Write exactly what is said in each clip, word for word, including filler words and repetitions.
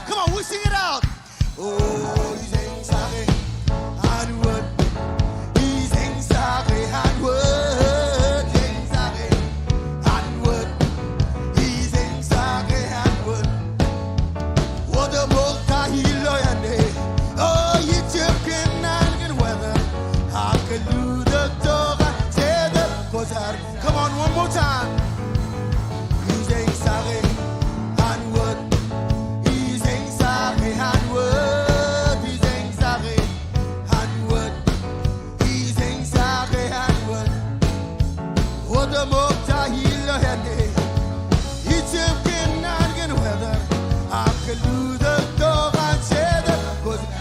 Come on, we sing it out. Come on, one more time.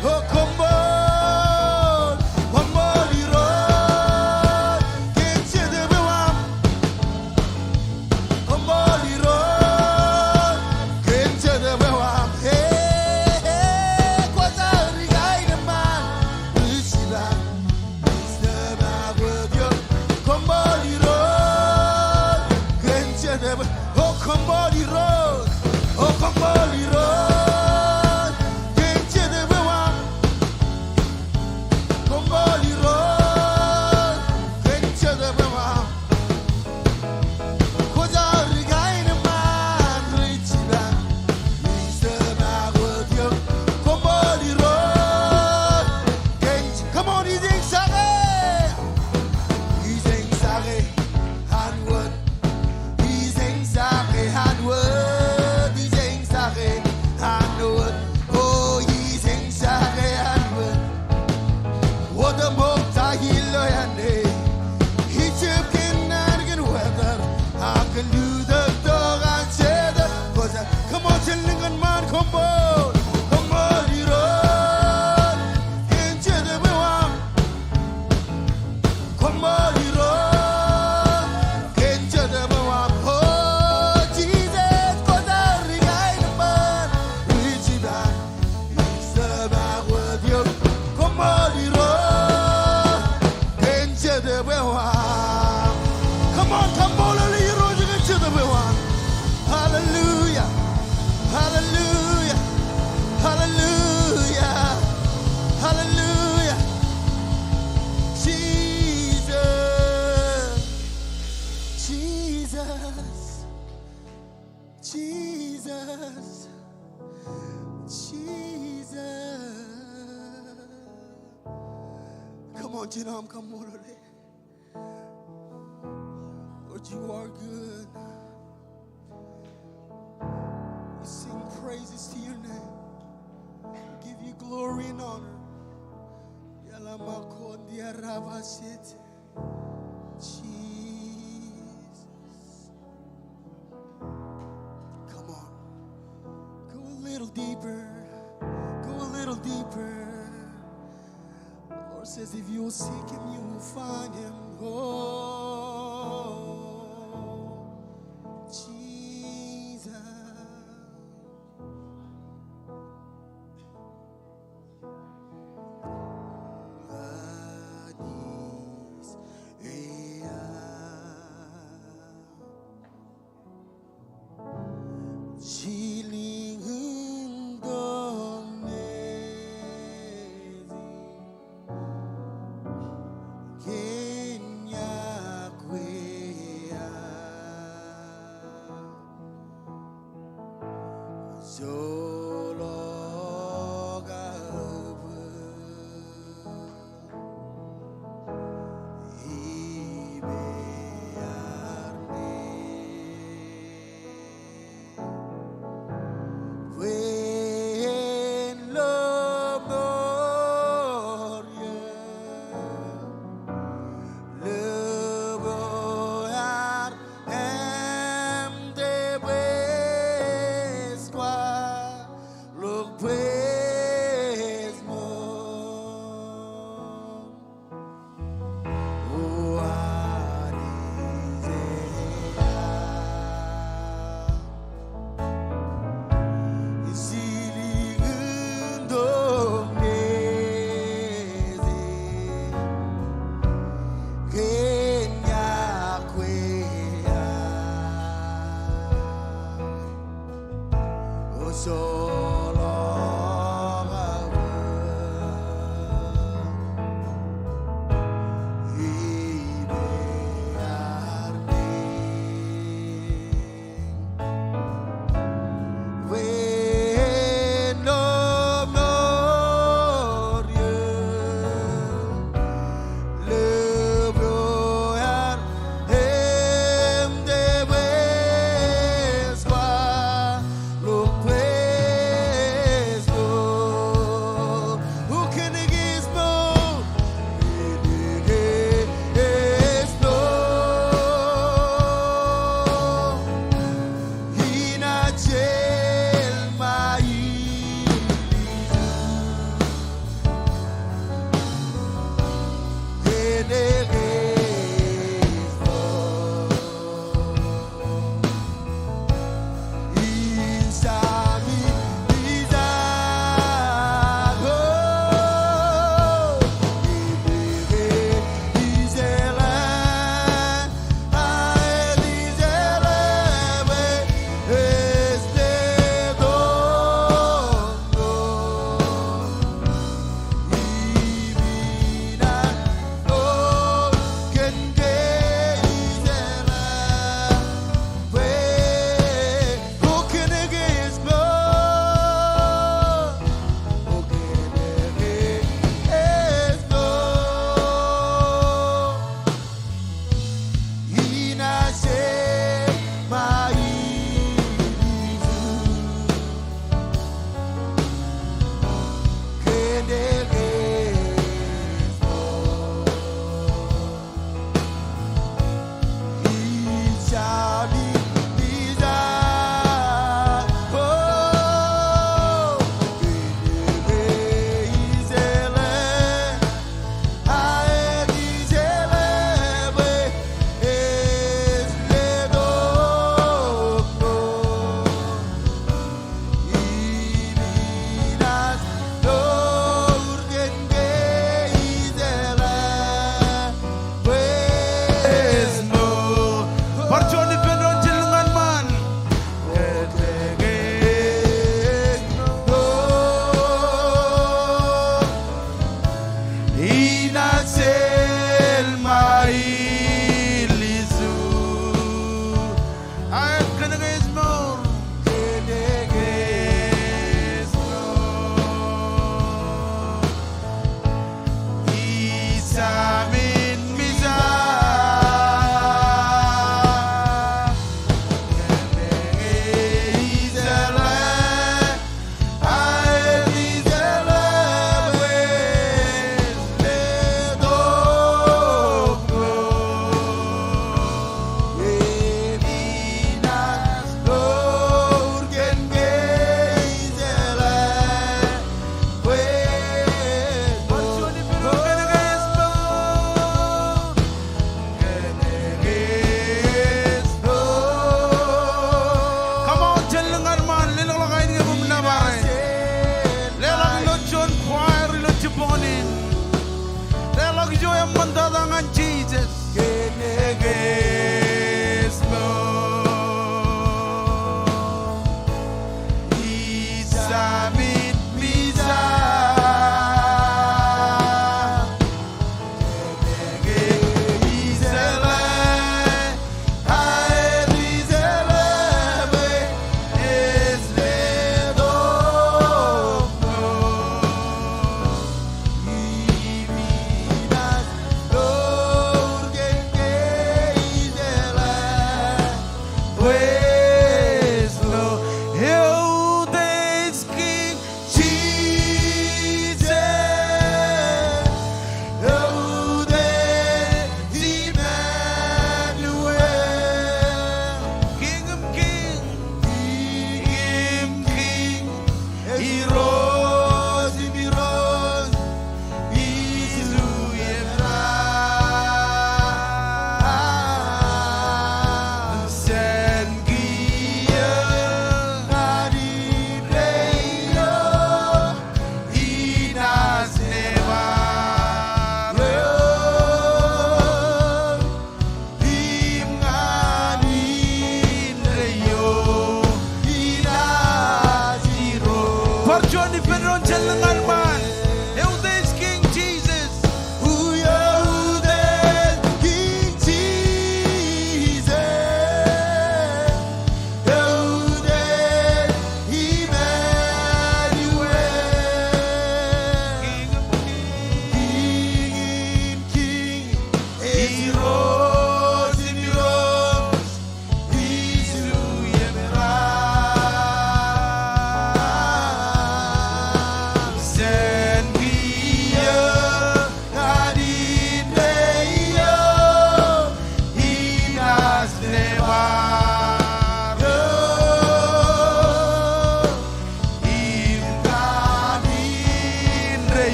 O koṃṃool, koṃṃool Irooj, kōn jetōb eo aṃ. Koṃṃool Irooj, kōn jetōb eo aṃ. Hey, hey, kwōjarjar kain eṃṃaan ri jipañ. Koṃṃool Irooj, kōn jetōb. O koṃṃool Irooj, o koṃṃool Irooj, kōn jetōb eo aṃ. Koṃṃool Irooj, kōn jetōb eo aṃ. Kwōjarjar kain eṃṃaan ri jipañ. Koṃṃool Irooj, kōn, come on, ijeñsake. Ijeñsake an wōt. Ijeñsake an wōt. Ijeñsake an wōt. O ijeñsake an wōt. Otemokta ilo ane. Ijab kōnnaan kōn weather. Ak kōn lutoktok an jetōb. Kwōjarjar. Come on, jen lōñ kōn ṃaan. Koṃṃool. Koṃṃool Irooj. Kōn jetōb eo aṃ. Koṃṃool Irooj, kōn jetōb eo aṃ. O Jisōs, kwōjarjar kain eṃṃaan ri jipañ. Koṃṃool Irooj, kōn jetōb eo aṃ. Come on, kaṃṃoolol Irooj kōn jetōb eo aṃ. Hallelujah. Hallelujah. Hallelujah. Hallelujah. Jesus. Jesus. Jesus. Jesus. Come on, jen aṃ kaṃṃoolol e. Lord, you are good. We sing praises to your name. We give you glory and honor. Yalamakondiarabasete. Jesus. Come on. Go a little deeper. Go a little deeper. The Lord says, if you will seek him, you will find him. Oh, Jesus.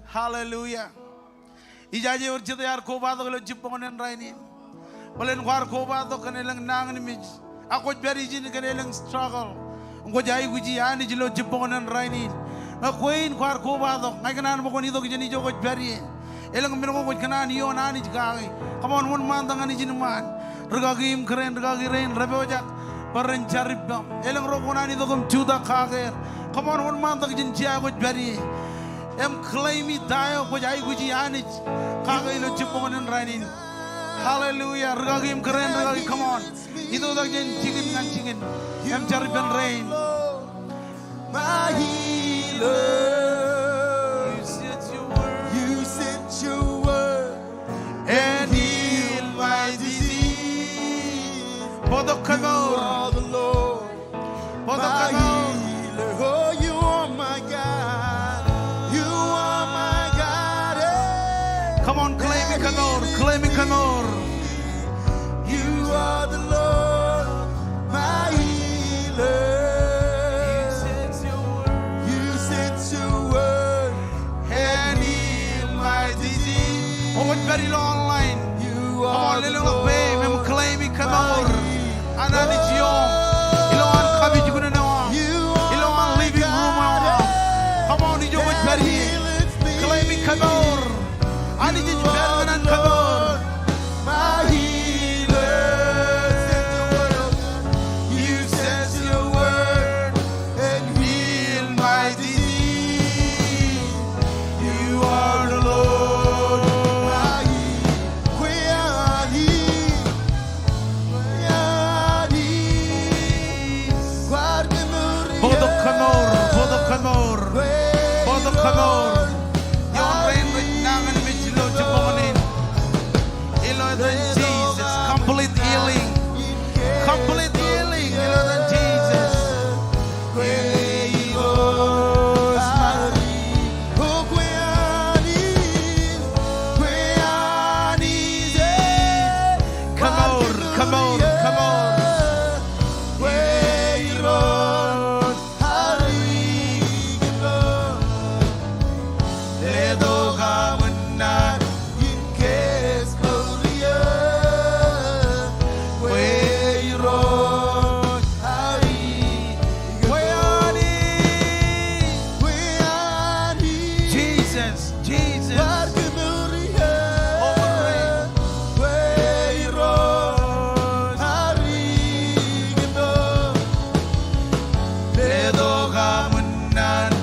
Hallelujah. Ijaje wōr jete ear kobatok ilo jibboñōn in rainin. Bōlen kwaar kobatok kōn elōñ nañinmej. Ak kwōj pād ijin kōn elōñ struggle. Im kwōj aikuji Anij ilo jibboñōn in rainin. Ñe kwe in kwaar kobatok, ña ikōṇaan bwe kwōn itok jān ijo kwōj pād ie. Elōñ men ko kwōj kōṇaan ioon Anij kake. Come on, wōnṃaantak ñan ijin ṃaan. Rikaki im kōrā in, rikaki rein, repojak bwe ren jar ippaṃ. Elōñ ro kwōkōṇaan itok im jutak kake er. Come on, wōnṃaantak jān jea kwōj pād ie. Im claim-i ta eo kwōj aikuji Anij kake ilo jibboñōn in rainin. Hallelujah. Rikaki im kōrā in, rikaki, come on. Itoitak jān jikin ñan jikin. Im jar ippān rein. My healer, you sent your word, you sent your word and healed my disease. Bōktok kōmour. You are the Lord, bōktok kōmour, my healer. Oh, you are my God. You are my God. Hey. Come on, claim-i kōmour, claim-i kōmour. You are the Lord, my healer. You sent your word, you sent your word and healed my disease. O kwōj pād ilo online. Come on, lelōñḷọk peiṃ im claim-i kōmour. An Anij ioṃ. Ilowaan kapijuknen eo aṃ. Ilowaan living room eo aṃ. Come on, ijo kwōj pād ie. Claim-i kōmour. Anij ej pād ñan an kōmour. My healer, you sent your word and healed my disease. You are the Lord. Kwe Anij, kwe Anij. Bōktok kōmour, bōktok kōmour, bōktok kōmour. Ioon rein rej nañinmej ilo jibboñōn in. Ilo etan Jisōs, complete healing. Complete healing, ilo etan Jisōs. Kōmour, kōmour, kōmour. Letok aṃ unin in case mour eō. Kwe Irooj, kwe Anij, kwe Anij. Jesus, Jesus. Kwe Irooj, letok aṃ unin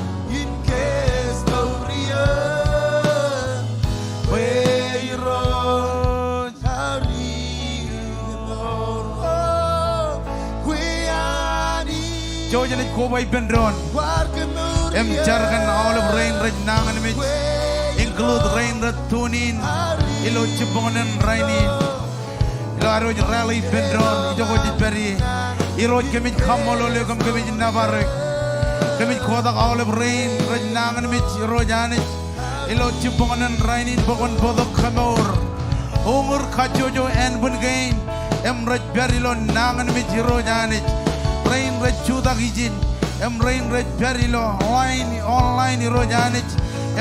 in case mour eō. Kwe Irooj, kwe Anij. Jouj im koba ippān doon im jar kōn aolep rein rej nañinmej, include rein rej tune in ilo jibboñōn in rainin. Ilo ad wōj rally ippān doon, ijo kwōj pād ie. Irooj, kōmij kaṃṃoolol eok im kōmij nōbar eok. Kōmij kotak aolep rein rej nañinmej, Irooj Anij, ilo jibboñōn in rainin bwe kwōn bōktok kōmour. Uñūr kajjojo ānbwin kein im rej pād ilo nañinmej, Irooj Anij. Rein rej jutak ijin im rein rej pād ilo line, online, Irooj Anij,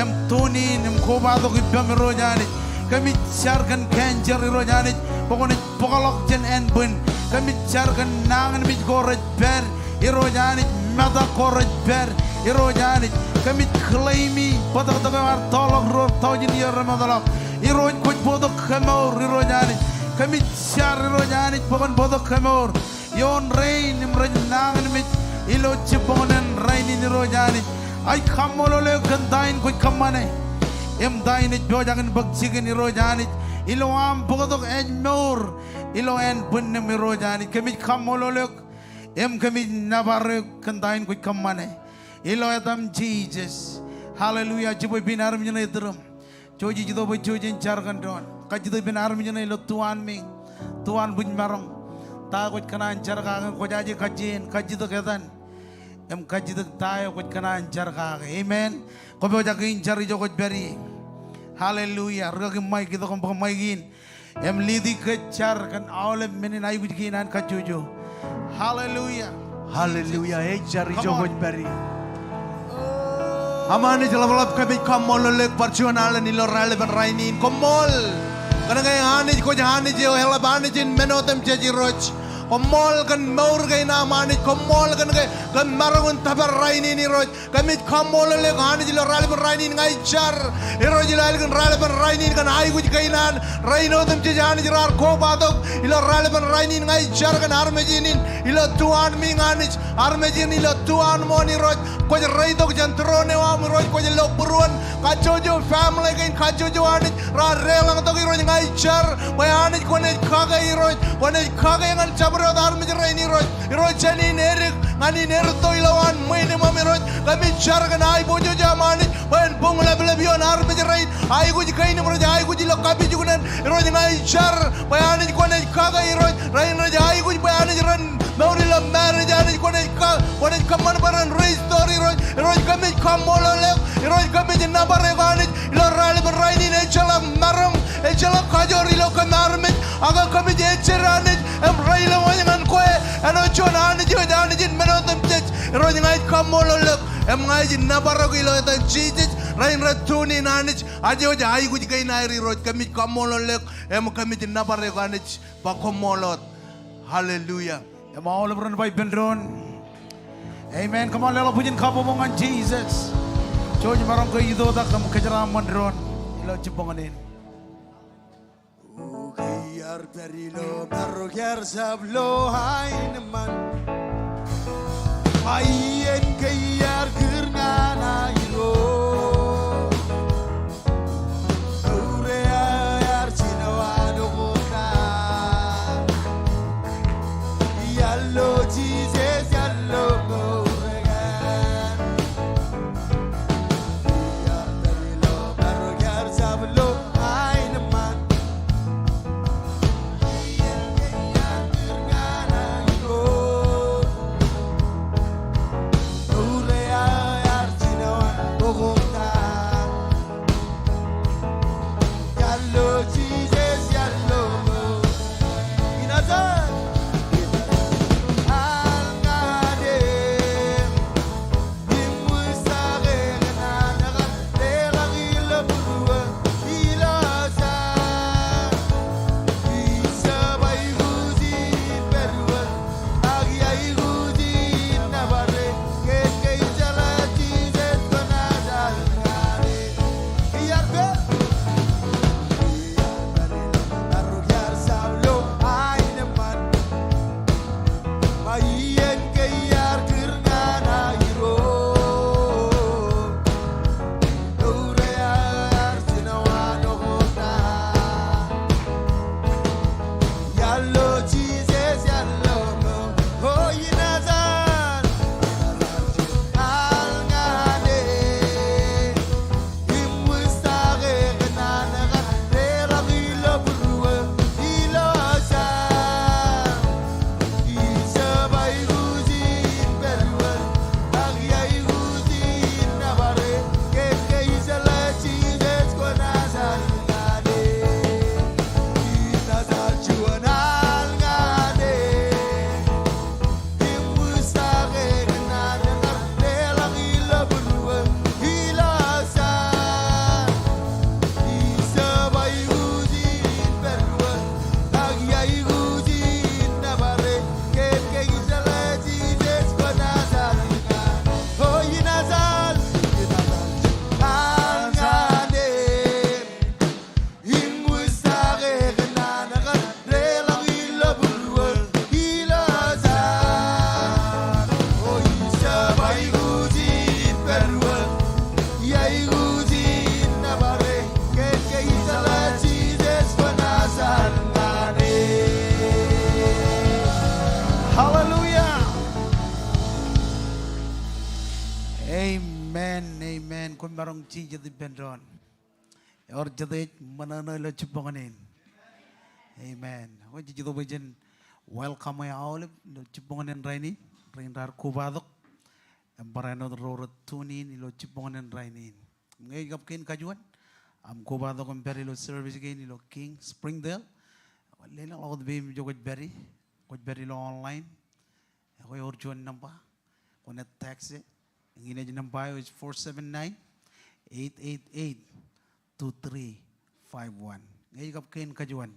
im tune in im kobatok ippaṃ, Irooj Anij. Kōmij jar kōn cancer, Irooj Anij, bwe kwōnaaj bōkḷọk jān ānbwin. Kōmij jar kōn nañinmej ko rej pād, Irooj Anij, metak ko rej pād, Irooj Anij. Kōmij claim-i bōtōktōk eo ear tọọrḷọk ruo tọujin iiō remootḷọk. Irooj, kwōj bōktok kōmour, Irooj Anij. Kōmij jar, Irooj Anij, bwe kwōn bōktok kōmour ioon rein im rej nañinmej ilo jibboñōn in rainin, Irooj Anij. Ij kaṃṃoolol eok kōn ta in kwōj kōṃṃane im ta in ej pojak in bōk jikin, Irooj Anij. Ilo am bōktok ājmour ilo ānbwinnūṃ, Irooj Anij. Kōmij kaṃṃoolol eok im kōmij nōbar eok kōn ta in kwōj kōṃṃane. Ilo etaṃ Jisōs. Hallelujah. Jibwe piin armej ṇe iturūṃ. Jouj ij itok bwe jouj in jar kōn doon. Kajjitōk ippān armej ṇe ilo tuwaan meeñ, tuwaan bwijmaroñ. Ta kwōj kōṇaan jar kake, kwōjaje kajjien, kajjitōk etan im kajjitōk ta eo kwōj kōṇaan jar kake. Amen. Kwō pojak in jar ijo kwōj pād ie. Hallelujah. Rikaki Mike, itok im bōk Mike in im lead-i kōj jar kōn aolep men in aikuj kein an kajjojo. Hallelujah. Hallelujah. Ej jar ijo kwōj pād ie. Aṃ Anij ḷapḷap, kōmij kaṃṃoolol eok bar juon alen ilo raelepin rainin. Koṃṃool kōn ke Anij kwōj Anij eo eḷap, Anij in men otemjej Irooj. Koṃṃool kōn mour kein aṃ Anij. Koṃṃool kōn ke kōm maroñ in tōpar rainin Irooj. Kōmij kaṃṃoolol eok Anij ilo raelepin rainin. Ña ij jar Irooj ilo ālikin raelepin rainin kōn aikuj kein an rein otemjej Anij raar kobatok ilo raelepin rainin. Ña ij jar kōn armej in ilo tuanmiiñ Anij, armej in ilo tuanmooṇ Irooj. Kwōj reitok jān tūroon eo aṃ Irooj, kwōj lo būruon kajjojo family kein, kajjojo Anij raar deḷọñtok Irooj. Ña ij jar bwe Anij kwōnaaj kake Irooj, kwōnaaj kake ñan jabdewōt armej rein Irooj. Irooj, jān in edik ñan in erūtto ilowaan ṃwiin iṃōṃ Irooj, kōmij jar kōn aiboojoj aṃ Anij bwe en buñ ḷapḷap ioon armej rein. Aikuj kein im rej aikuj ilo kapijuknen Irooj, ña ij jar bwe Anij kwōnaaj kake Irooj, rein rej aikuj bwe Anij ren mour ilo marriage, Anij kwōnaaj ka, kwōnaaj kōṃṃan bwe ren restore Irooj. Irooj, kōmij kaṃṃoolol eok. Irooj, kōmij nōbar eok Anij ilo raelepin rainin. Ejjeḷọk maroñ, ejjeḷọk kajoor ilo kōm armej, ak kōmij ejjet Anij im reilọk ñan kwe āinwōt juon Anij eo ej Anij in men otemjej. Irooj, ña ij kaṃṃoolol eok im ña ij nōbar eok ilo etan Jisōs. Rein rej tune in Anij, ajewōj aikuj kein aer Irooj, kōmij kaṃṃoolol eok im kōmij nōbar eok Anij. Ba koṃṃool wōt. Hallelujah. Im aolep ren ba ippān doon, amen. Come on, leḷọk bwijin kabbokbok ñan Jisōs. Jouj maroñ ke itoitak im kōjeraaṃṃan doon ilo jibboñōn in. O ke iar pād ilo marok iar jab lo aenōṃṃan. Ṃae iien ke iar kūr ñan aer Irooj. Mour eo ear jino an oktak. Iar lo Jisōs, iar lo mour eo an. Iar pād ilo marok iar jab lo aenōṃṃan. Hallelujah. Amen, amen. Koṃ maroñ jijet ippān doon. Ewōr jete ej ṃōṇōṇō ilo jibboñōn in. Amen. Kwōj itok bwe jen welcome e aolep ilo jibboñōn in rainin, rein raar kobatok im barāinwōt ro rej tune in ilo jibboñōn in rainin. Im ñe ej kab kein kajuon aṃ kobatok im pād ilo service kein ilo King Springdale, lelōñḷọk wōt peiṃ ijo kwōj pād ie, kwōj pād ilo online. Ekwe, ewōr juon nōṃba kwōnaaj text e. Eñin ej nōṃba eo ej four seven nine, eight eight eight, two three five one. Ñe ej kab kein kajuon,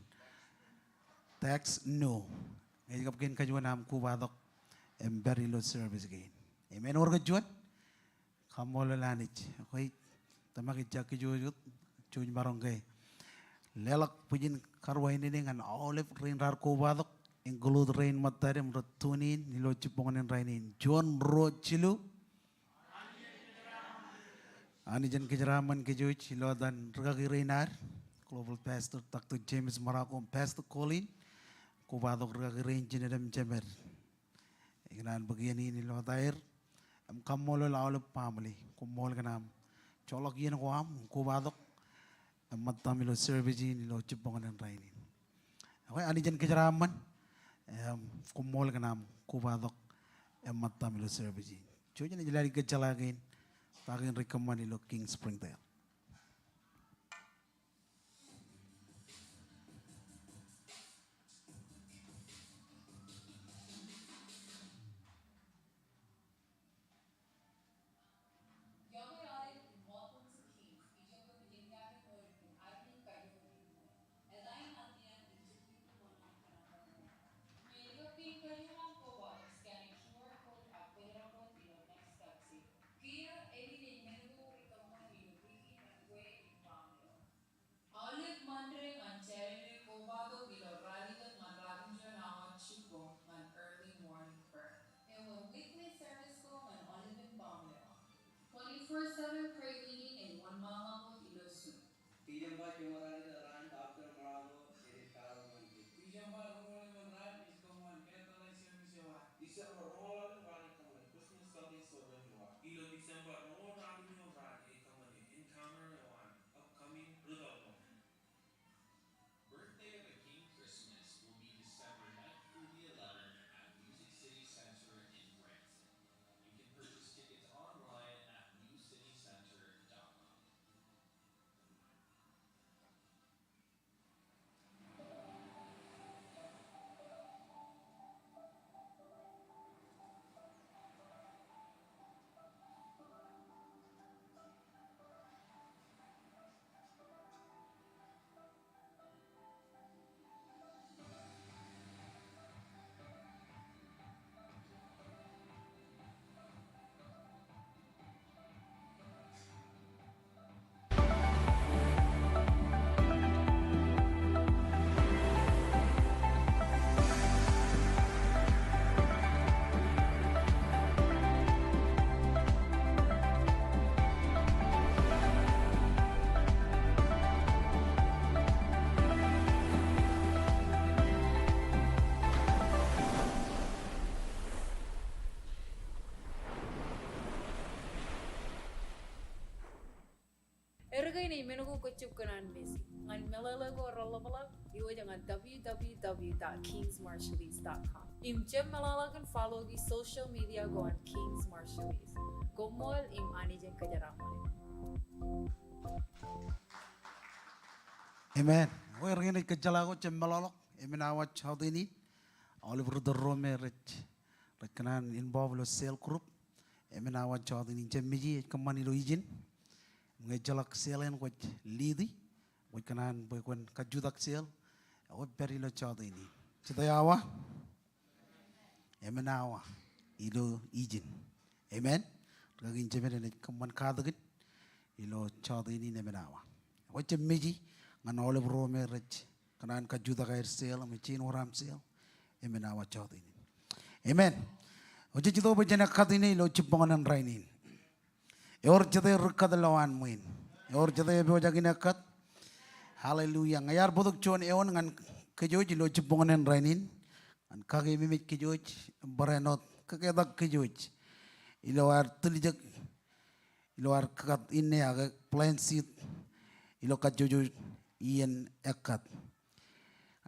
text no. Ñe ej kab kein kajuon aṃ kobatok im pād ilo service kein. Amen. Ewōr ke juon? Kaṃṃoolol Anij. Ekwe, tōmak ij ja kijooj wōt, jouj maroñ ke leḷọk bwijin karuwainene ñan aolep rein raar kobatok, include rein ṃōttad im rej tune in ilo jibboñōn in rainin. Juon, ruo, jilu. Anij en kōjeraaṃṃan kōj ilo etan rūkaki rein ad, Global Pastor Doctor James Marocco im Pastor Colleen, kobatok rūkaki rein jined im jemed. Ikōṇaan bōk iien in ilo etaer im kaṃṃoolol aolep baaṃle. Koṃṃool kōn aṃ joḷọk iien ko aṃ im kobatok im ṃōttaṃ ilo service in ilo jibboñōn in rainin. Ekwe, Anij en kōjeraaṃṃan, im koṃṃool kōn aṃ kobatok im ṃōttaṃ ilo service in. Jouj im ej lale kōjjeḷā kein ta kein rej kōṃṃan ilo King Springdale. Aolep Monday ñan Saturday kobatok ilo ralitōk ñan ratimjuon awa jibboñ ñan early morning prayer. Ewōr weekly service ko ñan aolepān baaṃle eo. Twenty-four seven prayer meeting ej wōnṃaanḷọk wōt ilo Zoom. December joñoul ruo raan, Doctor Marocco enaaj katakin kōj. December ruo raan ej kōṃṃan satellite service eo an. December roñoul raan ej kōṃṃane Christmas Sunday service eo an. Ilo December roñoul ruo raan ej kōṃṃane encounter eo an. Upcoming ri tōl ḷọk. Birthday of a King Christmas will be December ninth through the eleventh at Music City Center in Branson. You can purchase tickets online at music city center dot com. Erkein ej men ko kōjjab kōṇaan miss e. Ñan meḷeḷe ko reḷapḷap, iwōj ñan W W W dot kings marshallese dot com. Im jab meḷeḷe kōn follow e social media ko an Kings Marshallese. Koṃṃool im Anij en kōjeraaṃṃan. Amen. Ekwe, erkein ej kōjjeḷā ko jab meḷọkḷọk. Emān awa jọteen in, aolep ri tōl ro me rej, rej kōṇaan involve ilo cell group. Emān awa jọteen in, jab miji, ej kōṃṃan ilo ijin. Ñe ejjeḷọk cell eṇ kwōj lead e, kwōj kōṇaan bwe kwōn kajutak cell, ekwe pād ilo jọteen in. Jete awa? Emān awa ilo ijin. Amen. Rūkaki in jemed enaaj kōṃṃan katakin ilo jọteen in emān awa. Ekwe jab miji ñan aolep ro me rej kōṇaan kajutak aer cell, im ej jañin wōr aṃ cell, emān awa jọteen in. Amen. Eo jej itok bwe jen ekkat ine ilo jibboñōn in rainin. Ewōr jete ri kat lowaan ṃwiin? Ewōr jete epojak in ekkat? Hallelujah. Ña iar bōktok juon eoon ñan kōj ilo jibboñōn in rainin. Ñan kakeememej kōj im barāinwōt kōketak kōj ilo ad tiljek ilo ad kōkkat inne ak plant seed ilo kajjojo iien ekkat.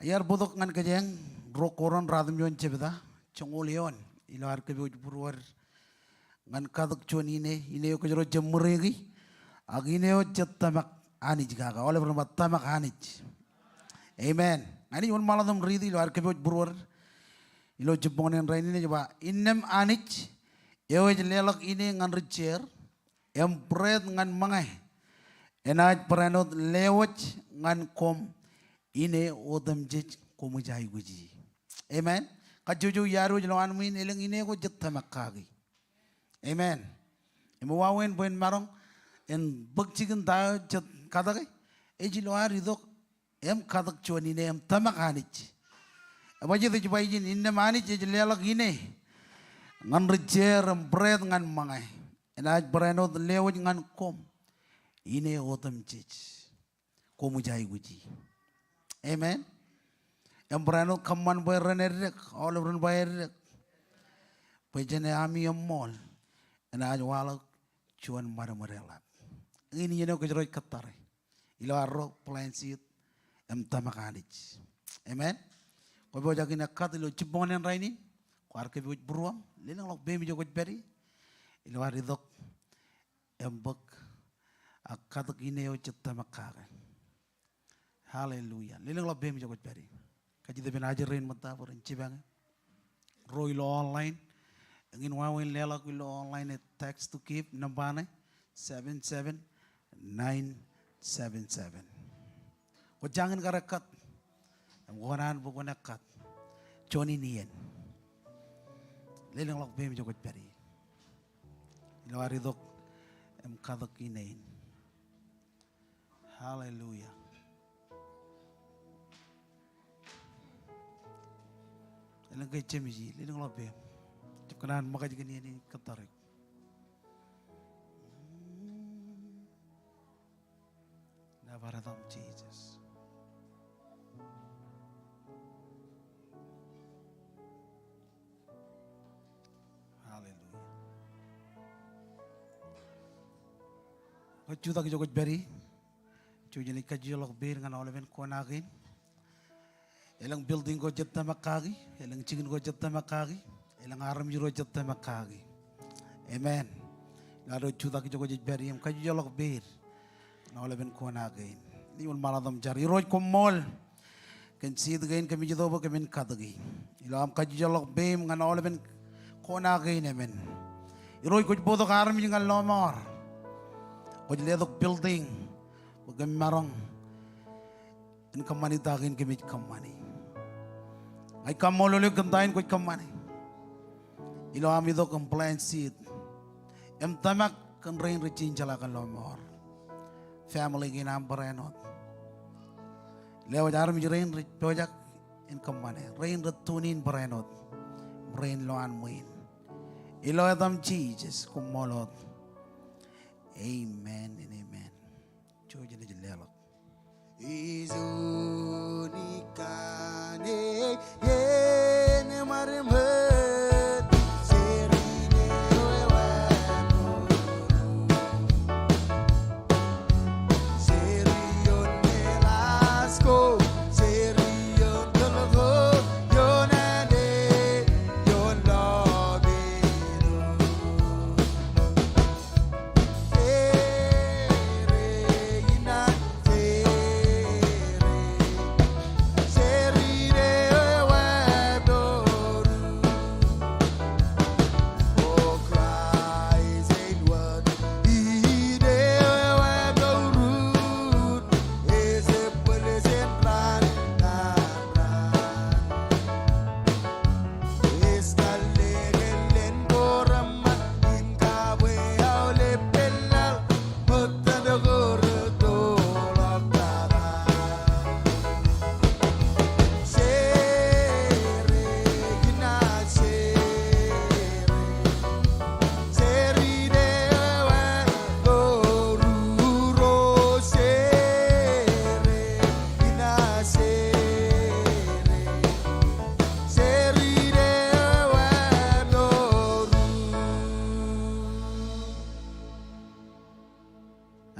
Iar bōktok ñan kōjeañ ruo Korint ruatimjuon jebta, joñoul eoon, ilo ad kōpooj būruod ñan katak juon ine, ine eo kōjro jab ṃōreiki, ak ine eo jej tōmak Anij kake. Aolep ren ba tōmak Anij. Amen. Ña inaaj wōnṃaanḷọk im riiti ilo ad kōpooj būruod. ilo jibboñōn in rainin ej ba, innām Anij eo ej leḷọk ine ñan ri jeer im bread ñan ṃōñā, enaaj barāinwōt lewōj ñan koṃ ine otemjej koṃij aikuji. Amen. Kajjojo iaad wōj ilowaan ṃwiin, elōñ ine ko jej tōmak kaki. Amen. Im wāween bwe en maroñ en bōk jikin ta eo jej katōke, ej ilo ad itok im katōk juon ine im tōmak Anij. Ebajjeet ej ba ijin, innām Anij ej leḷọk ine ñan ri jeer im bread ñan ṃōñā, enaaj barāinwōt lewōj ñan koṃ ine otemjej koṃij aikuji. Amen. Im barāinwōt kōṃṃan bwe ren eddek, aolep ren ba eddek, bwe jān ami eṃṃool enaaj waḷọk juon ṃadṃōd eḷap. Eñin iien eo kōjro ej kōttare ilo arro plant seed im tōmak Anij. Amen. Kwōpojak in ekkat ilo jibboñōn in rainin, kwaar kōpooj būruōṃ, lelōñḷọk peiṃ ijo kwōj pād ie, ilo ad itok im bōk ak katōk ine eo jej tōmak kake. Hallelujah. Lelōñḷọk peiṃ ijo kwōj pād ie. Kajjitōk ippān ajri rein ṃōtta bwe ren jipañ e. Ro ilo online, eñin wāween leḷọk ilo online e text to give, nōṃba ṇe seven seven nine seven seven. Kwō jañin kar ekkat im kwō kōṇaan bwe kwōn ekkat juon in iien. Lelōñḷọk peiṃ ijo kwōj pād ie ilo ad itok im katōk ine in. Hallelujah. Elōñ ke jemije, lelōñḷọk peiṃ. Jab kōṇaan ṃōkaj kōn iien in kōttar eok. Nōbar etaṃ Jisōs. Hallelujah. Kwōj jutak ijo kwōj pād ie. Jouj im ij kajjitōk peid ñan aolepen kōṇaan kein. Elōñ building ko jej tōmak kaki, elōñ jikin ko jej tōmak kaki, elōñ armej ro jej tōmak kaki. Amen. Ilo ad jutak ijo kwōj pād ie im kajjitōk peid ñan aolepen kōṇaan kein. Ij wōnṃaanḷọk im jar. Irooj koṃṃool kōn seed kein kōmij itok bwe kōmin katōki. Ilo aṃ kajjitōk peiṃ ñan aolepen kōṇaan kein emān. Irooj kwōj bōktok armej ñan lọmọọr. Kwōj letok building bwe kōm maroñ en kōṃṃani ta kein kōmij kōṃṃani. Ña ij kaṃṃoolol eok kōn ta in kwōj kōṃṃani. Ilo aṃ itok im plant seed im tōmak kōn rein rej jenaaj jeḷā kōn lọmọọr. Family kein aṃ barāinwōt. Lewōj armej rein rej pojak in kōṃṃane. Rein rej tune in barāinwōt. Rein lowaan ṃwiin. Ilo etaṃ Jisōs, koṃṃool wōt. Amen and amen. Jouj im ej leḷọk.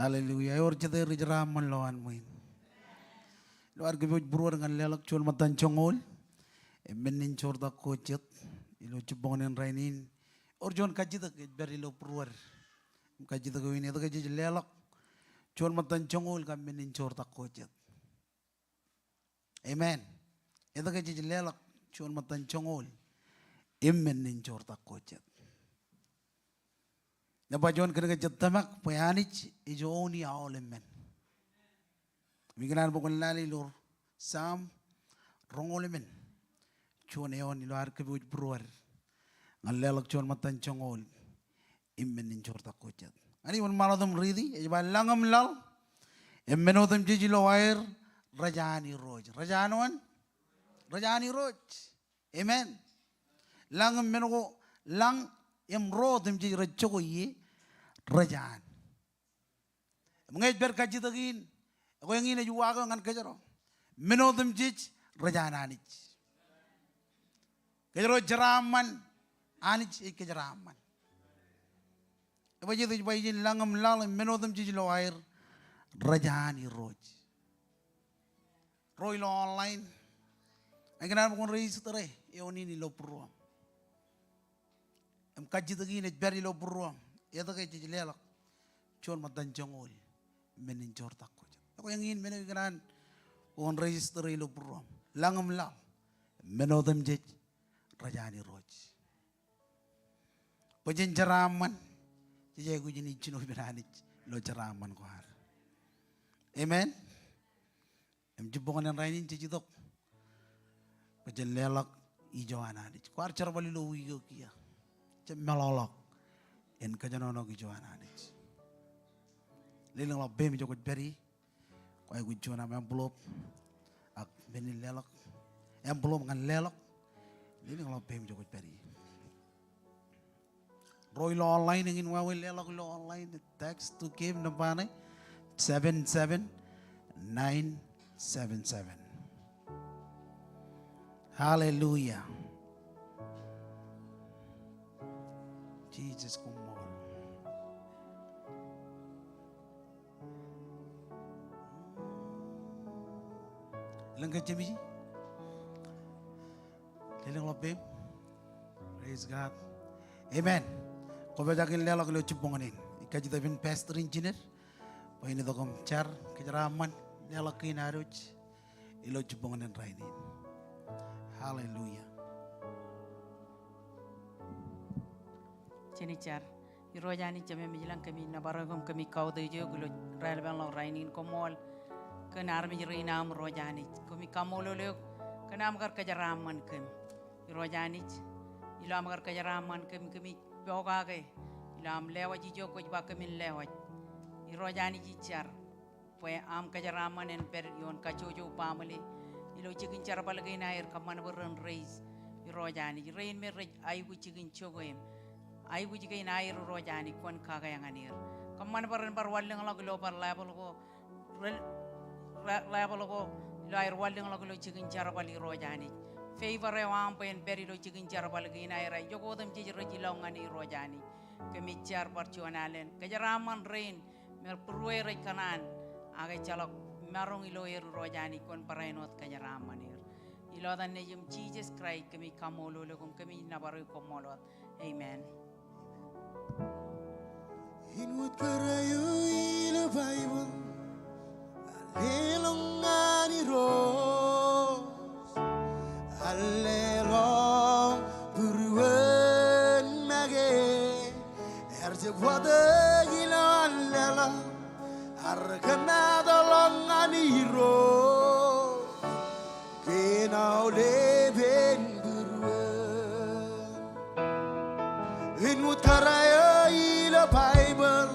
Hallelujah. Ewōr jete ri-Jera eṃṃan lowaan ṃwiin? Ilo ad kōpooj būruod ñan leḷọk juon ṃōttan joñoul im men in joortak ko jet ilo jibboñōn in rainin. Ewōr juon kajjitōk ej pād ilo būruod im kajjitōk eo in, etke jej leḷọk juon ṃōttan joñoul kab men in joortak ko jet? Amen. Etke jej leḷọk juon ṃōttan joñoul im men in joortak ko jet. Nōṃba juon kōnke jej tōmak bwe Anij ej own e aolepān. Im ikōṇaan bwe kwōn lale ilo Sam roñoul emān, juon eoon ilo ad kōpooj būruod ñan leḷọk juon ṃōttan joñoul im men in joortak ko jet. Ñan iwōn ṃaan otem riiti, ej ba, lañ im laḷ im men otemjej ilo aer rej an Irooj. Rej an wōn? Rej an Irooj. Amen. Lañ im men ko, lañ im ro otemjej rej jokwe ie, rej an. Im ñe ej pād kajjitōk in, ekwe eñin ej uwaak eo ñan kōjro. Men otemjej rej an Anij. Kōjro ej jeraaṃṃan, Anij ej kōjeraaṃṃan. Ebajjeet ej ba ijin, lañ im laḷ im men otemjej ilo aer rej an Irooj. Ro ilo online, ikōṇaan bwe kwōn register e eoon in ilo būruōṃ. Im kajjitōk in ej pād ilo būruōṃ, etke jej leḷọk juon ṃōttan joñoul men in joortak ko jet? Ekwe eñin men eo ikōṇaan bwe kwōn register e ilo būruōṃ. Lañ im laḷ im men otemjej rej an Irooj. Bwe jen jeraaṃṃan, jej aikuj in ej jino ippān Anij ilo jeraaṃṃan ko ad. Amen. Im jibboñōn in rainin jej itok bwe jen leḷọk ijo an Anij. Kwaar jerbal ilo wiik eo kiiō. Jab meḷọkḷọk in kōjenolọk ijo an Anij. Lelōñḷọk peiṃ ijo kwōj pād ie. Kwōj aikuj juon aṃ envelope ak men in leḷọk. Envelope ñan leḷọk. Lelōñḷọk peiṃ ijo kwōj pād ie. Ro ilo online, eñin wāween leḷọk ilo online, text to give nōṃba ṇe, seven seven nine seven seven. Hallelujah. Jesus, koṃṃool. Elōñ ke jemiji? Lelōñḷọk peiṃ. Praise God. Amen. Kwōpojak in leḷọk ilo jibboñōn in. Ij kajjitōk ippān pastor in jined bwe en itok im jar kōjeraaṃṃan leḷọk kein adwōj ilo jibboñōn in rainin. Hallelujah. Jen jar. Irooj Anij Jemem ilañ, kōmij nōbar eok im kōmij kautiej eok ilo raelepen ḷọk rainin. Koṃṃool kōn armej rein aṃ Irooj Anij. Kōmij kaṃṃoolol eok kōn aṃ kar kōjeraaṃṃan kōm. Irooj Anij, ilo aṃ kar kōjeraaṃṃan kōm, kōmij pokake ilo aṃ lewaj ijo kwōj ba kōmin lewaj. Irooj Anij, ij jar bwe aṃ kōjeraaṃṃan en pād ioon kajjojo baaṃle ilo jikin jerbal kein aer, kōṃṃan bwe ren raise, Irooj Anij, rein me rej aikuj jikin jokwe im aikuj kein aer, Irooj Anij, kwōn kake ñan er. Kōṃṃan bwe ren bar wanlōñḷọk ilo bar level ko, re-, re-, level ko ilo aer wanlōñḷọk ilo jikin jerbal, Irooj Anij. Favor eo aṃ bwe en pād ilo jikin jerbal kein aer, ijoke otemjej rej ilọk ñan e, Irooj Anij. Kōmij jar bar juon alen kōjeraaṃṃan rein me būrueir rej kōṇaan, ak ejjeḷọk maroñ ilo er, Irooj Anij, kwōn barāinwōt kōjeraaṃṃan er. Ilo etan Nejiṃ Jisōs Kraist kōmij kaṃṃoolol eok im kōmij nōbar eok, koṃṃool wōt. Amen. Inwōt kōrā eo ilo Baibōḷ, Alleluia ñan Irooj. Alleluia, būruon make, ear jab watōk ilo alleluia, ear kōmaatḷọk ñan Irooj. Kōn aolepen būruon. Inwōt kōrā eo ilo Baibōḷ,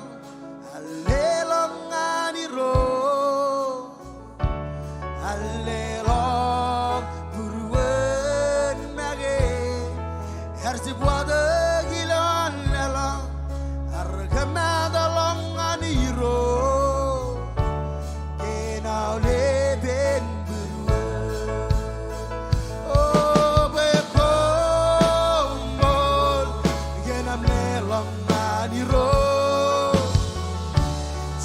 alleluia ñan Irooj. Alleluia, būruon make, ear jab watōk ilo alleluia, ear kōmaatḷọk ñan Irooj. Kōn aolepen būruon. O bwe koṃṃool kōn aṃ leḷọk ñan Irooj.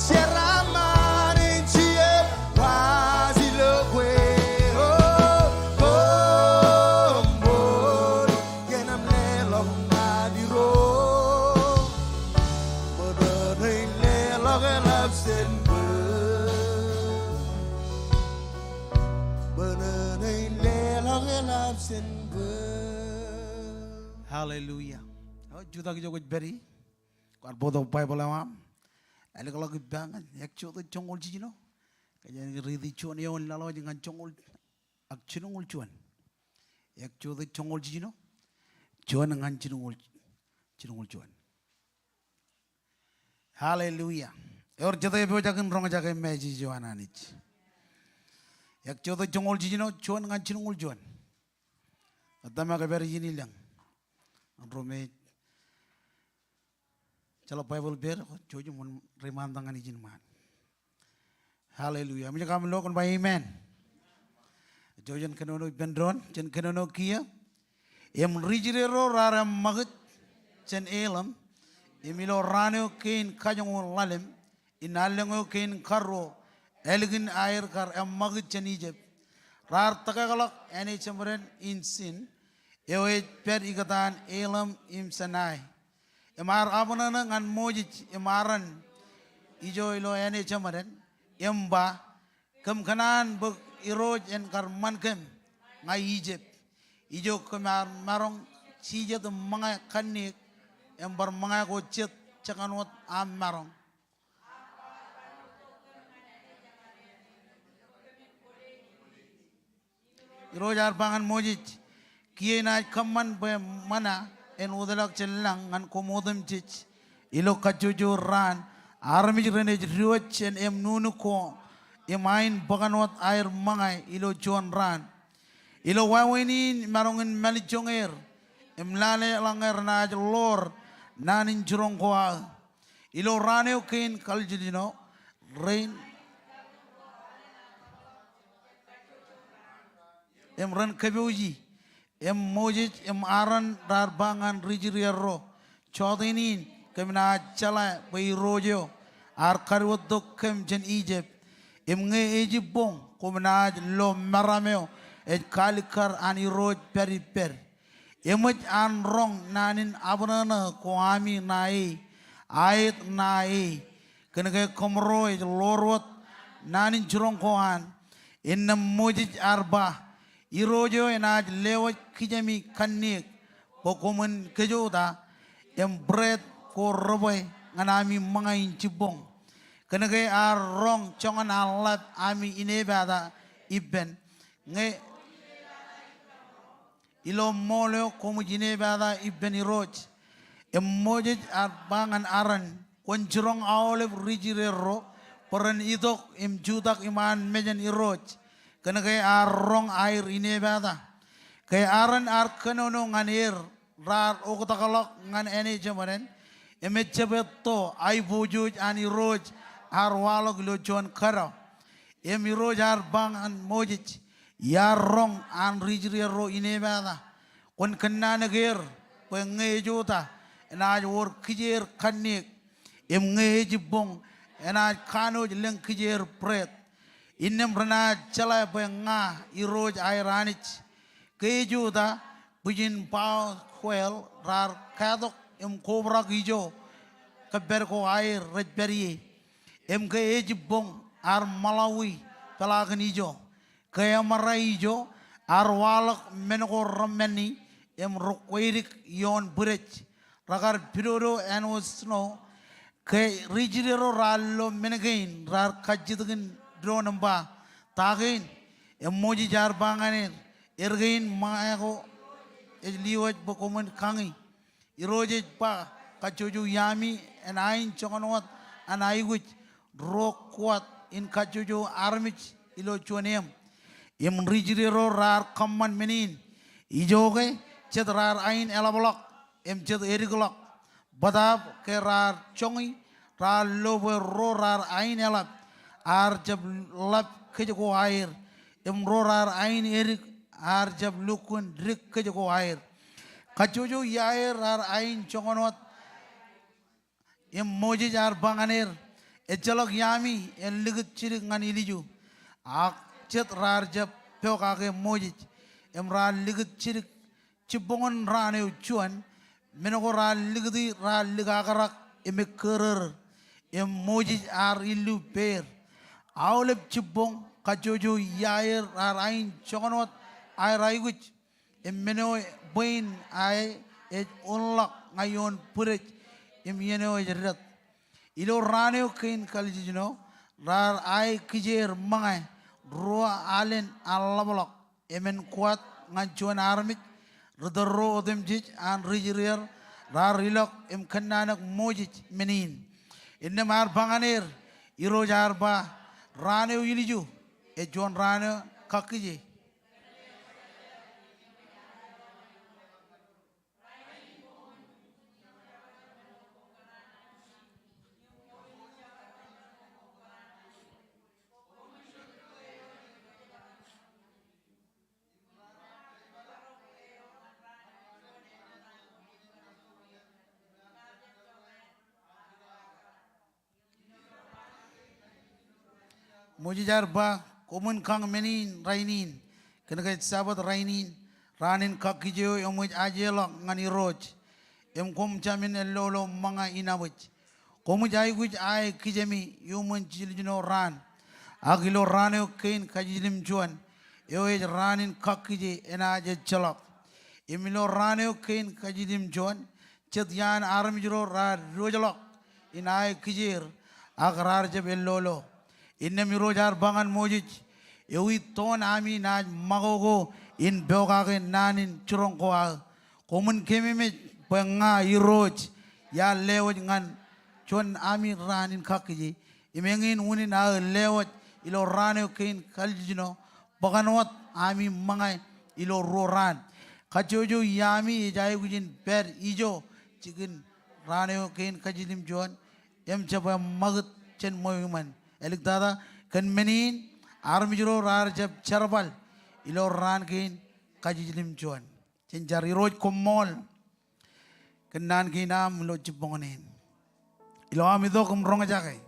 Jeraaṃṃan in jeiū waj ilo kwe. O koṃṃool kōn aṃ leḷọk ñan Irooj. Ṃōṇōṇō in leḷọk eḷap jān bōd. Ṃōṇōṇō in leḷọk eḷap jān bōd. Hallelujah. Eo, jutak ijo kwōj pād ie, kwaar bōktok Baibōḷ eo aṃ. Ālikḷọk ippa ñan Exodus joñoul jiljino. Kōjeañ riiti juon eoon laḷ eo ej ñan joñoul ak jilñuul juon. Exodus joñoul jiljino, juon ñan jilñuul, jilñuul juon. Hallelujah. Ewōr jete epojak in roñjake message eo an Anij? Exodus joñoul jiljino, juon ñan jilñuul juon. Ij tōmak ke pād ijin ilōñ. Ro me ejjeḷọk Baibōḷ pād, jouj im remind ñan ijin ṃaan. Hallelujah. Im ej kōṃṃan lo kōn ba amen. Jouj jen kōnono ippān doon, jen kōnono kiiō. Im ri Israel ro raar eṃṃakūt jān Elim, im ilo raan eo kein kajoñoul ḷalem, innām allōñ eo kein karuo, ālikin aer kar eṃṃakūt jān Ijip, raar tōkakḷọk āne jeṃaden in Sin, eo ej pād ikōtaan Elim im Sinai. Im ear abṇōṇō ñan Moses im Aaron ijo ilo āne jeṃaden, im ba, Kōm kōṇaan bwe Irooj en kar ṃan kōm ña Ijip. Ijo kōm ar maroñ jijet im ṃōñā kanniōk, im bar ṃōñā ko jet jekōn wōt aṃ maroñ. Irooj ear ba ñan Moses, Kiiō inaaj kōṃṃan bwe ṃōñā en wōtlọk jān lañ ñan koṃ otemjej ilo kajjojo raan armej renaaj diwōj jān eṃ nuknuk ko im ain bōkan wōt aer ṃōñā ilo juon raan. Ilo wāween in imaroñ in mālejjoñ er im lale eḷaññe renaaj ḷoor naan in jiroñ ko aō. Ilo raan eo kein kaljiljino rein im ren kōpooji. Im Moses im Aaron raar ba ñan ri Israel ro, Jọteen in kōm naaj jeḷā bwe Irooj eo ear kadiwōjtok kōm jān Ijip. Im ñe ejibboñ koṃ naaj lo meram eo ej kaalikkar an Irooj pād ippād. Eṃōj an roñ naan in abṇōṇō ko ami ṇae, aet ṇae. Kōnke kōmro ej ḷoor wōt naan in jiroñ ko an. Innām Moses ear ba, Irooj eo enaaj lewōj kijemi kanniōk bwe koṃwin kōjota im bread ko rebwe ñan ami ṃōñā in jibboñ. Kōnke ear roñ joñan an ḷap ami inepata ippān. Ñe ilo ṃool eo koṃij inepata ippān Irooj. Im Moses ear ba ñan Aaron, Kwōn jiroñ aolep ri Israel ro bwe ren itok im jutak iṃaan mejān Irooj, kōnke ear roñ aer inepata. Ke Aaron ear kōnono ñan er raar oktakḷọk ñan āne jeṃaden, im ejjab etto aiboojoj an Irooj ear waḷọk ilo juon kōdọ. Im Irooj ear ba ñan Moses, Iar roñ an ri Israel ro inepata. Kwōn kōnnaan ke er bwe ñe ejota enaaj wōr kijeer kanniōk, im ñe ejibboñ enaaj kanooj lōñ kijeer bread. Innām renaaj jeḷā bwe ña Irooj aer Anij. Ke ejota, bwijin bao kweel raar katok im kobrak ijo kōppād ko aer rej pād ie. Im ke ejibboñ ear ṃaḷawi peḷaakin ijo. Ke eṃōrā ijo, ear waḷọk men ko remenni im ri-kwedik ioon bwidej, rekar pidodo āinwōt snow. Ke ri Israel ro raar lo men kein, raar kajjitōkin doon im ba, Ta kein? Im Moses ear ba ñan er, Er kein ṃōñā ko ej lewōj bwe koṃwin kañi. Irooj ej ba, Kajjojo iaami en ain joñan wōt an aikuj, ruo kwōj in kajjojo armej ilo juon eṃ. Im ri Israel ro raar kōṃṃan men in. Ijoke, jet raar ain eḷapḷọk im jet edikḷọk. Bōtaab ke raar joñi, raar lo bwe ro raar ain eḷap ear jab ḷap kōj ko aer, im ro raar ain edik ear jab lukkuun dik kōj ko aer. Kajjojo iaer raar ain joñan wōt. Im Moses ear ba ñan er, Ejjeḷọk iaami en likūt jidik ñan ilju. Ak jet raar jab pokake Moses, im raar likūt jidik jibboñōn raan eo juon. Men ko raar likūti raar likakrak im ekkōrōrōr. Im Moses ear illu peer. Aolep jibboñ kajjojo iaer raar ain joñan wōt aer aikuj. Im men eo bwe in ae ej unḷọk ñan ioon bwidej im iien eo ej dead. Ilo raan eo kein kalijino raar ae kijeer ṃōñā ruo alen an ḷapḷọk, emān kwaat ñan juon armej, ri tōl ro otemjej an ri Israel raar ilọk im kōnnaanōk Moses men in. Innām ear ba ñan er, Irooj ear ba, raan eo ilju ej juon raan eo kakkije. Moses ear ba, koṃwin kañ men in rainin, kōnke ej Sabbath rainin, raan in kakkije eo eṃōj ajeḷọk ñan Irooj, im koṃ jamin ellolo ṃōñā inaaj. Koṃij aikuj ae kijemi iuṃwin jiljino raan. Ak ilo raan eo kein kajiljilimjuon, eo ej raan in kakkije, enaaj ejjeḷọk. Im ilo raan eo kein kajiljilimjuon, jet iaan armej ro raar diwōjḷọk in ae kijeer, ak raar jab ellolo. Innām Irooj ear ba ñan Moses, ewi toon ami naaj ṃakoko in pokake naan in jiroñ ko aō? Koṃwin kememej bwe ña Irooj iar lewōj ñan juon ami raan in kakkije, im eñin unin aō lewōj ilo raan eo kein kalijino, bōkan wōt ami ṃōñā ilo ruo raan. Kajjojo iaami ej aikuj in pād ijo jikin raan eo kein kajiljilimjuon, im jab ṃakūt jān ṃweo iṃōn. Āliktata, kōn men in armej ro raar jab jerbal ilo raan kein kajiljilimjuon. Jen jar. Irooj koṃṃool kōn naan kein aṃ ilo jibboñōn in. Ilo am itok im roñjake,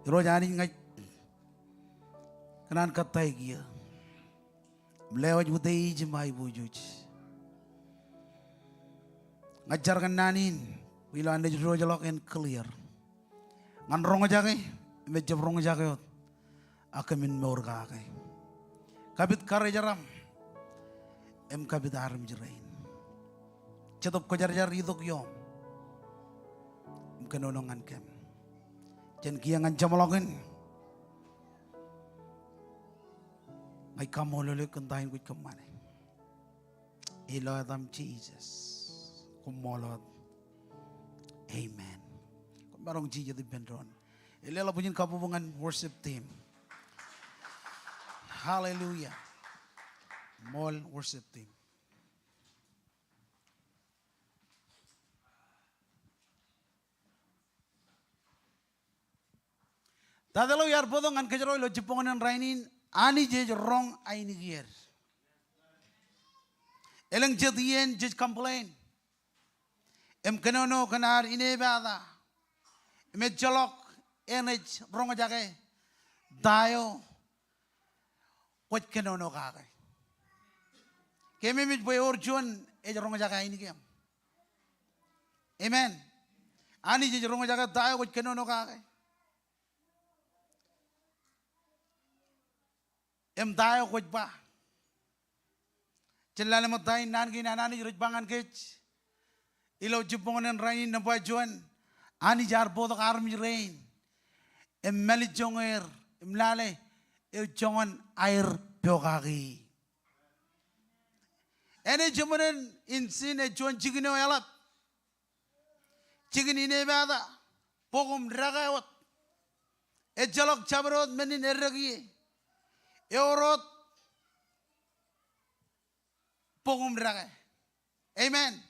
Irooj Anij, ña kōṇaan kōttāik eō im lewōj utiej im aiboojoj. Ña ij jar kōn naan in bwe ilo an naaj diwōjḷọk en clear. Ñan roñjake im ejjab roñjake wōt, ak kōmin mour kake. Kapit karijeraṃ im kapit armej rein. Jetōb Kwōjarjar itok ioṃ im kōnono ñan kōm. Jen kiiō ñan jeṃḷọkin. Ña ij kaṃṃoolol eok kōn ta in kwōj kōṃṃane. Ilo etaṃ Jisōs. Koṃṃool wōt. Amen. Koṃ maroñ jijet ippān doon. Eḷap bwijin kabbokbok ñan worship team. Hallelujah. Ṃool worship team. Tata eo iar bōktok ñan kōjro ilo jibboñōn in rainin, Anij ej roñ ainikien. Elōñ jet iien jej complain im kōnono kōn ad inepata im ejjeḷọk enaaj roñjake ta eo kwōj kōnono kake. Kememej bwe ewōr juon ej roñjake ainikien. Amen. Anij ej roñjake ta eo kwōj kōnono kake im ta eo kwōj ba. Jen lale ṃōk ta in naan kein an Anij rej ba ñan kōj ilo jibboñōn in rainin. Nōṃba juon, Anij ear bōktok armej rein im mālejjoñ er im lale eo joñan aer pokake. Enaaj jeṃōnen in sin ej juon jikin eo eḷap. Jikin inepata, bok im deke wōt. Ejjeḷọk jabdewōt men in eddek ie. Ewōr wōt bok im deke. Amen.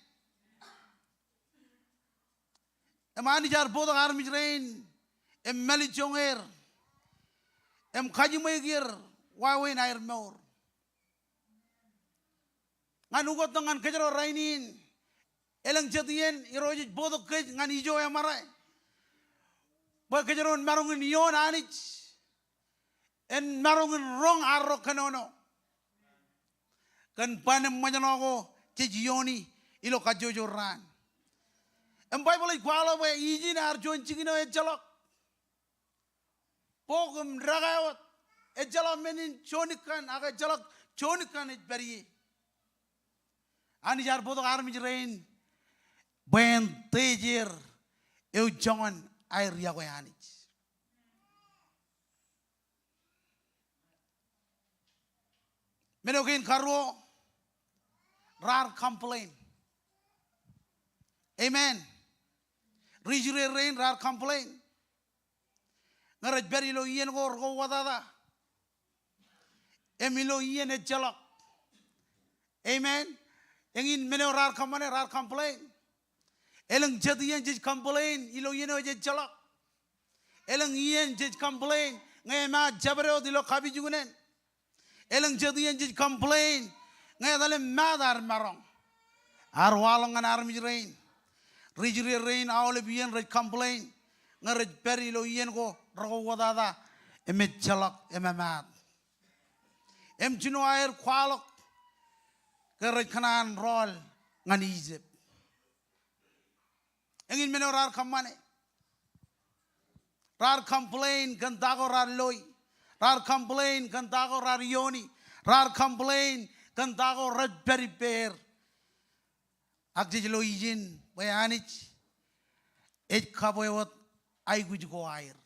Im Anij ear bōktok armej rein im mālejjoñ er im kajiṃwe er wāween aer mour. Ñan ukōttok ñan kōjro rainin, elōñ jet iien Irooj ej bōktok kōj ñan ijo eṃōrā bwe kōjro en maroñ in iioon Anij, en maroñ in roñ arro kōnono kōn ban im ṃōjṇọ ko jej iiooni ilo kajjojo raan. Im Baibōḷ ej kwaḷọk bwe ijin ear juon jikin eo ejjeḷọk bok im deke wōt. Ejjeḷọk men in juon ikkan, ak ejjeḷọk juon ikkan ej pād ie. Anij ear bōktok armej rein bwe en teejer eo joñan aer iọkwe Anij. Men eo kein karuo, raar complain. Amen. Ri Israel rein raar complain ñe rej pād ilo iien ko rekwōtata im ilo iien ejjeḷọk. Amen. Eñin men eo raar kōṃṃane, raar complain. Elōñ jet iien jej complain ilo iien eo ejjeḷọk. Elōñ iien jej complain ñe emaat jabdewōt ilo kapijuknen. Elōñ jet iien jej complain ñe etal im maat ear maroñ. Ear waḷọk ñan armej rein. Ri Israel rein aolep iien rej complain ñe rej pād ilo iien ko rekwōtata im ejjeḷọk im emaat. Im jino aer kwaḷọk ke rej kōṇaan rọọl ñan Ijipt. Eñin men eo raar kōṃṃane. Raar complain kōn ta ko raar loi. Raar complain kōn ta ko raar iooni. Raar complain kōn ta ko rej pād ippāer. Ak jej lo ijin bwe Anij ej kabwe wōt aikuj ko aer.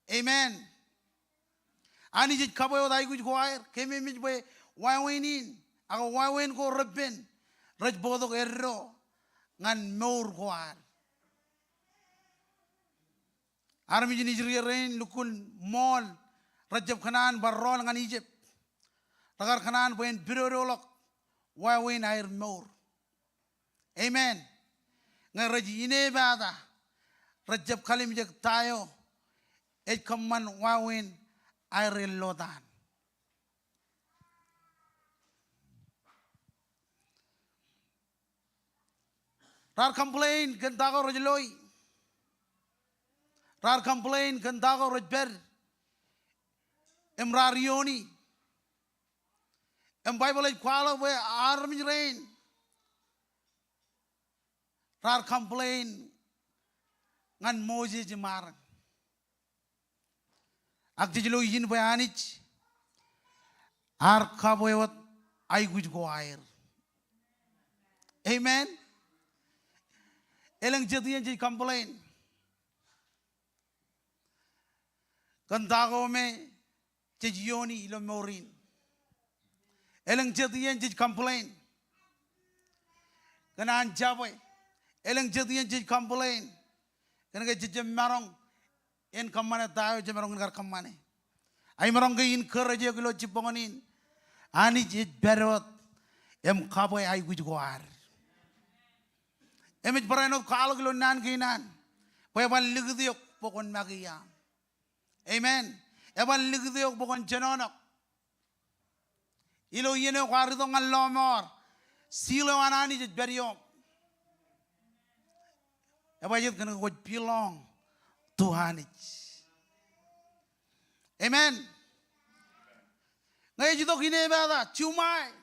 Amen. Anij ej kabwe wōt aikuj ko aer, kememej bwe wāween in, ak wāween ko reppen, rej bōktok eddo ñan mour ko ad. Armej in Israel rein lukkuun ṃool, rejjab kōṇaan bar rọọl ñan Ijipt. Rekar kōṇaan bwe en pidodoḷọk wāween aer mour. Amen. Ñe rej inepata, rejjab kalimjek ta eo ej kōṃṃan wāween aer ellotaan. Raar complain kōn ta ko rej loi. Raar complain kōn ta ko rej pād. Im raar iooni. Im Baibōḷ ej kwaḷọk bwe armej rein raar complain ñan Moses im Aaron. Ak jej lo ijin bwe Anij ear kabwe wōt aikuj ko aer. Amen. Elōñ jet iien jej complain kōn ta ko me jej iooni ilo mour in. Elōñ jet iien jej complain kōn an jabwe. Elōñ jet iien jej complain kōn ke jejjab maroñ in kōṃṃane ta eo jemaroñ in kar kōṃṃane. Ak imaroñ ke in encourage eok ilo jibboñōn in. Anij ej pād wōt im kabwe aikuj ko ad. Im ej barāinwōt kwaḷọk ilo naan kein an bwe eban likūt eok bwe kwōn make iaam. Amen. Eban likūt eok bwe kwōn jenoṇak. Ilo iien eo kwaar itok ñan lọmọọr, seal eo an Anij ej pād iooṃ. Ebajjeet kōn ke kwōj belong to Anij. Amen. Ñe ej itok inepata, juṃae.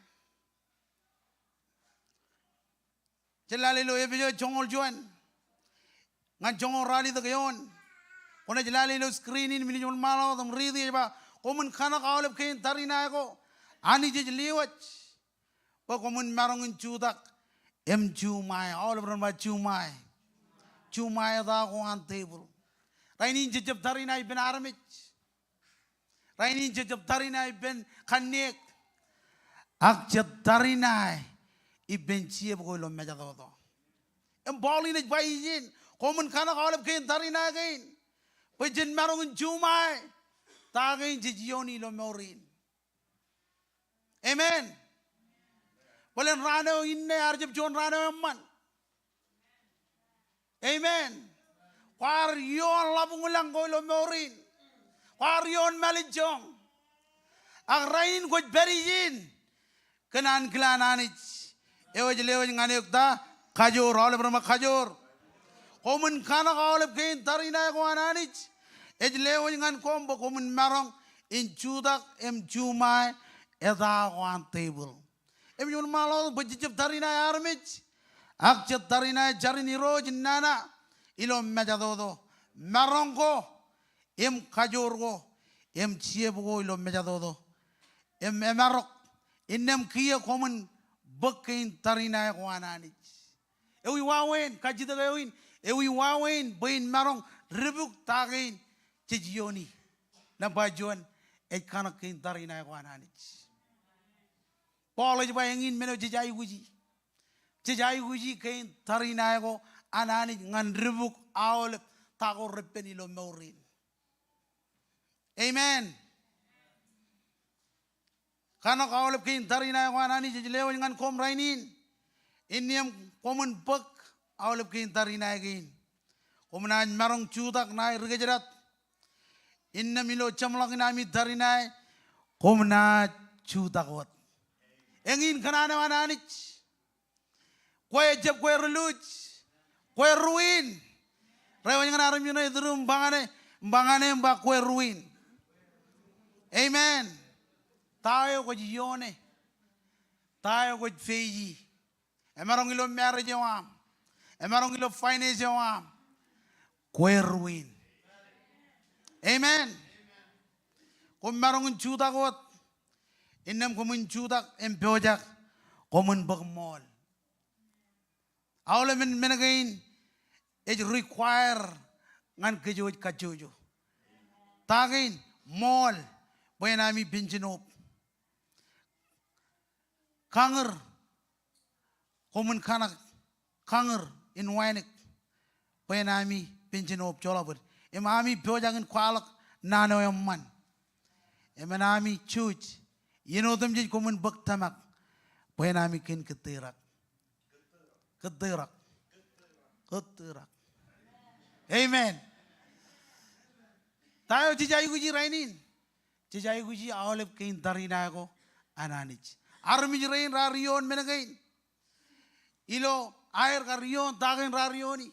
Jen lale ilo Epesōs joñoul juon ñan joñoul ralitōk eoon. Kwōnaaj lale ilo screen in, men in ej wōnṃaanḷọk wōt im riiti, ej ba, koṃwin kaṇak aolep kein tariṇae ko Anij ej lewōj bwe koṃwin maroñ in jutak im juṃae. Aolep ren ba juṃae. Juṃae ta ko an tebōḷ. Rainin jejjab tariṇae ippān armej. Rainin jejjab tariṇae ippān kanniōk. Ak jet tariṇae ippān jiep ko ilo mejatoto. Im Paul in ej ba ijin, koṃwin kaṇak aolep kein tariṇae kein bwe jen maroñ in juṃae ta kein jej iooni ilo mour in. Amen. Bōlen raan eo inne ear jab juon raan eo eṃṃan. Amen. Kwaar ioon ḷapḷọk ko ilo mour in. Kwaar ioon mālejjoñ. Ak rainin kwōj pād ijin kōn ankilaan Anij eo ej lewōj ñan eok ta? Kajoor. Aolep ren ba kajoor. Koṃwin kaṇak aolep kein tariṇae ko an Anij ej lewōj ñan koṃ bwe koṃwin maroñ in jutak im juṃae eta ko an tebōḷ. Im ej wōnṃaanḷọk bwe jejjab tariṇae armej, ak jet tariṇae jarin irooj im nana ilo mejatoto. Maroñ ko, im kajoor ko, im jiep ko ilo mejatoto. Im emarok, innām kiiō koṃwin bōk kein tariṇae ko an Anij. Ewi wāween, kajjitōk eo in, ewi wāween bwe in maroñ dibuk ta kein jej iooni? Nōṃba juon, ej kōṇak kein tariṇae ko an Anij. Paul ej ba eñin men eo jej aikuji. Jej aikuji kein tariṇae ko an Anij ñan dibuk aolep ta ko reppen ilo mour in. Amen. Kōṇak aolep kein tariṇae ko an Anij ej lewōj ñan koṃ rainin. Innām koṃwin bōk aolep kein tariṇae kein. Koṃ naaj maroñ jutak ṇae ri kōjdat. Innām ilo jeṃḷọkin ami tariṇae, koṃ naaj jutak wōt. Eñin kōṇaan eo an Anij. Kwe ejjab kwe ri luuj, kwe ruwin. Rewōj ñan armej ṇe ej iturūṃ, ba ñan e, ba ñan e, ba kwe ruwin. Amen. Ta eo kwōj ioone? Ta eo kwōj face-i? Emaroñ ilo marriage eo aṃ. Emaroñ ilo finance eo aṃ. Kwe ruwin. Amen. Koṃ maroñ in jutak wōt. Innām koṃwin jutak im pojak, koṃwin bōk ṃool. Aolepen men kein ej require ñan kōj wōj kajjojo. Ta kein? Ṃool, bwe en ami penjinob. Kañūr, koṃwin kōṇak kañūr in wānōk bwe en ami penjinob joḷọk bōd im ami pojak in kwaḷọk naan eo eṃṃan. Im en ami jouj, iien otemjej koṃwin bōk tōmak bwe en ami kōn kōtōrak. Kōtōrak. Kōtōrak. Amen. Ta eo jej aikuji rainin? Jej aikuji aolep kein tariṇae ko an Anij. Armej rein raar ioon men kein ilo aer kar ioon ta kein raar iooni.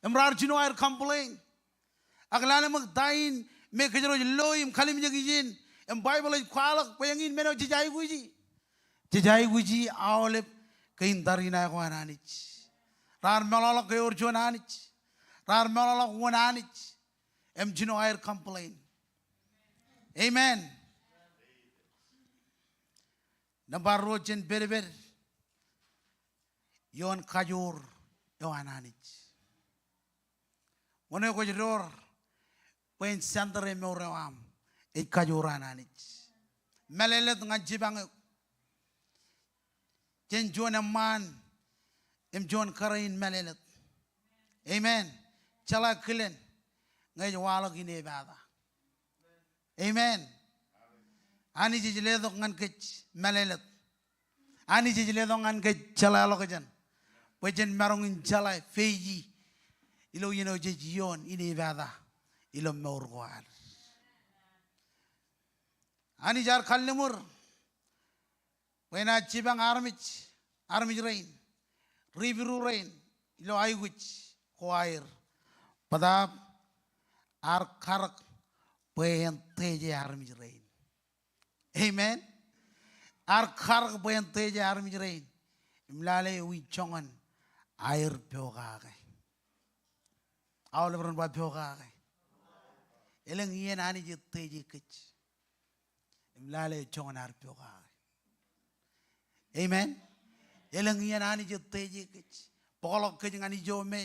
Im raar jino aer complain. Ak lale ṃōk ta in me kōjro ej lo im kalimjek ijin. Im Baibōḷ ej kwaḷọk bwe eñin men eo jej aikuji. Jej aikuji aolep kein tariṇae ko an Anij. Raar meḷọkḷọk ke ewōr juon Anij. Raar meḷọkḷọk wōn Anij. Im jino aer complain. Amen. Nōṃba ruo, jen pedped ioon kajoor eo an Anij. Wōn eo kwōj door bwe en center e mour eo aṃ? Ej kajoor an Anij. Mālōtlōt ñan jipañ eok. Jen juon eṃṃaan im juon kōrā in mālōtlōt. Amen. Jeḷā kilen ñe ej waḷọk inepata. Amen. Anij ej letok ñan kōj mālōtlōt. Anij ej letok ñan kōj jeḷāḷọkjeṇ bwe jen maroñ in jeḷā face-i ilo iien eo jej ioon inepata ilo mour ko ad. Anij ear kalliṃur bwe enaaj jipañ armej, armej rein, ri Hibru rein, ilo aikuj ko aer. Bōtaab ear karōk bwe en teje armej rein. Amen. Ear karōk bwe en teje armej rein. Im lale ewi joñan aer pokake? Aolep ren ba pokake. Elōñ iien Anij ej teje kōj. Im lale joñan aer pokake. Amen. Elōñ iien Anij ej teje kōj. Bōkḷọk kōj ñan ijo me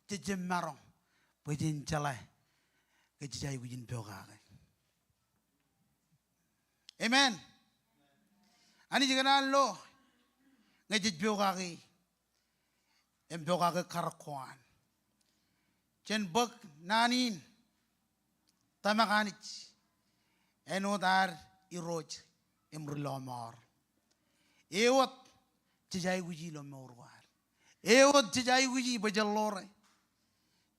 jejjab maroñ bwe jen jeḷā ke jej aikuj in pokake. Amen. Anij kōṇaan lo ñe jej pokake im pokake karōk ko an. Jen bōk naan in, tōmak Anij āinwōt ad Irooj im ri-lọmọọr. Ewōt jej aikuji ilo mour ko ad. Ewōt jej aikuji bwe jen ḷoore.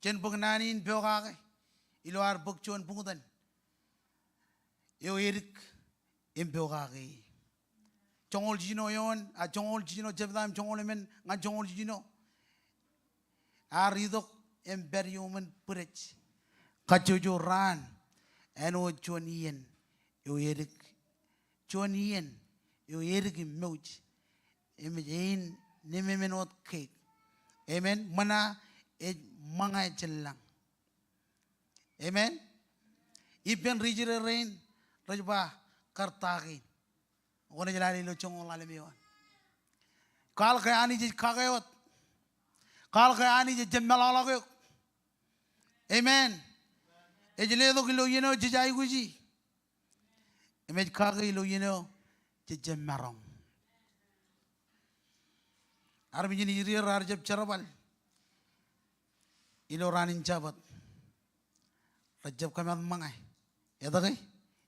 Jen bōk naan in pokake ilo ad bōk juon buñtōn eo edik im pokake. Joñoul jiljino eoon, a joñoul jiljino, jebta im joñoul emān ñan joñoul jiljino. Ear itok im pād iuṃwin bwidej kajjojo raan āinwōt juon iien eo edik. Juon iien eo edik im mouj. Im ej ein nemāmen wōt keik. Amen. Ṃōñā ej ṃōñā jān lañ. Amen. Ippān ri Israel rein rej ba kar ta kein. Kwōnaaj lale ilo joñoul ḷalem eo an. Kwaḷọk ke Anij ej kake wōt. Kwaḷọk ke Anij ejjab meḷọkḷọk eok. Amen. Ej letok ilo iien eo jej aikuji. Im ej kake ilo iien eo jejjab maroñ. Armej in Israel raar jab jerbal ilo raan in Jabōt. Rejjab kōmat ṃōñā. Etke?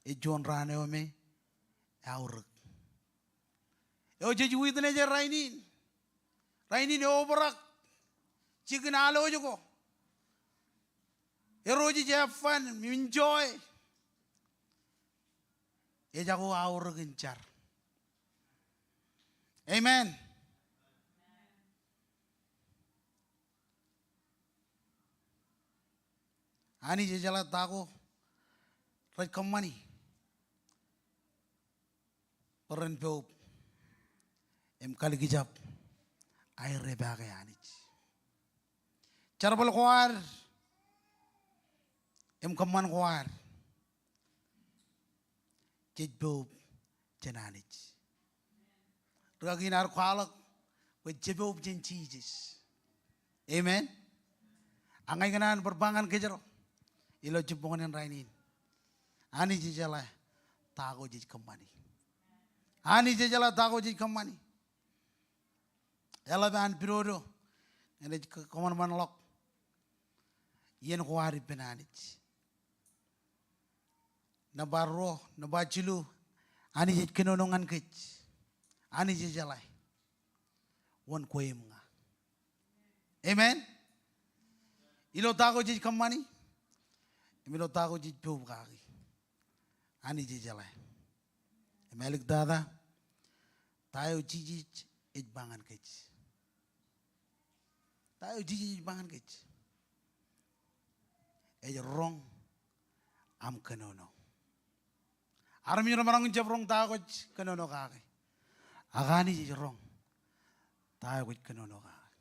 Ej juon raan eo me eaorōk. Eo jej witness e rainin. Rainin eobrak jikin alwōj ko. Erro jej have fun, enjoy. Ejako aorōk in jar. Amen. Anij ejeḷā ta ko rej kōṃṃani bwe ren poub im kalikjab aerepake Anij. Jerbal ko ad im kōṃṃan ko ad jej poub jān Anij. Rikaki in ad kwaḷọk bwe jej poub jān Jisōs. Amen. A ña ikōṇaan bar ba ñan kōjro ilo jibboñōn in rainin. Anij ejeḷā ta ko jej kōṃṃani. Anij ejeḷā ta ko jej kōṃṃani. Eḷap an pidodo ñe ej kōṃanṃanḷọk iien ko ad ippān Anij. Nōṃba ruo, nōṃba jilu, Anij ej kōnono ñan kōj. Anij ejeḷā wōn kwe im ña. Amen. Ilo ta ko jej kōṃṃani im ilo ta ko jej poub kaki, Anij ejeḷā. Im āliktata, ta eo Jisōs ej ba ñan kōj? Ta eo Jisōs ej ba ñan kōj? Ej roñ aṃ kōnono. Armej remaroñ in jab roñ ta eo kwōj kōnono kake. Ak Anij ej roñ ta eo kwōj kōnono kake.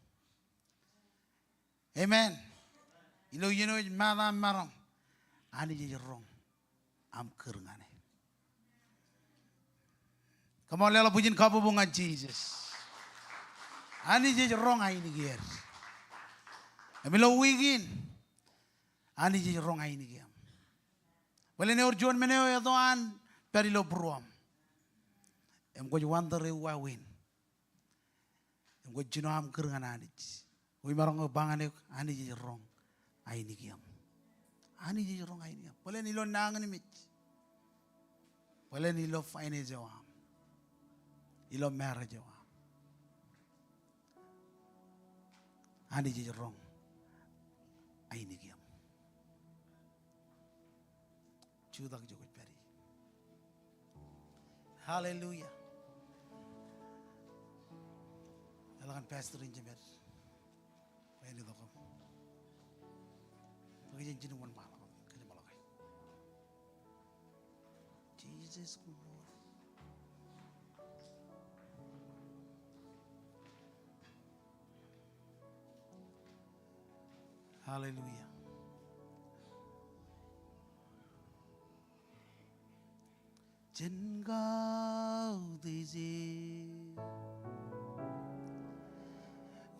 Amen. Ilo iien eo ej maat aṃ maroñ, Anij ej roñ aṃ kūr ñan e. Come on, leḷọk bwijin kabbokbok ñan Jisōs. Anij ej roñ ainikieid. Im ilo wiik in, Anij ej roñ ainikieṃ. Bōlen ewōr juon men eo eto an pād ilo būruōṃ im kwōj wonder e wāween. Im kwōj jino aṃ kūr ñan Anij. Ij maroñ ke ba ñan eok, Anij ej roñ ainikieṃ. Anij ej roñ ainikieṃ. Bōlen ilo nañinmej. Bōlen ilo finance eo aṃ. Ilo marriage eo aṃ. Anij ej roñ ainikieṃ. Jutak ijo kwōj pād ie. Hallelujah. Eḷaññe pastor in jemed bwe en itok im bwe kōj en jino wōnṃaanḷọk, kōj ṃōḷọke. Jesus Lord. Hallelujah. Jen kautiej e,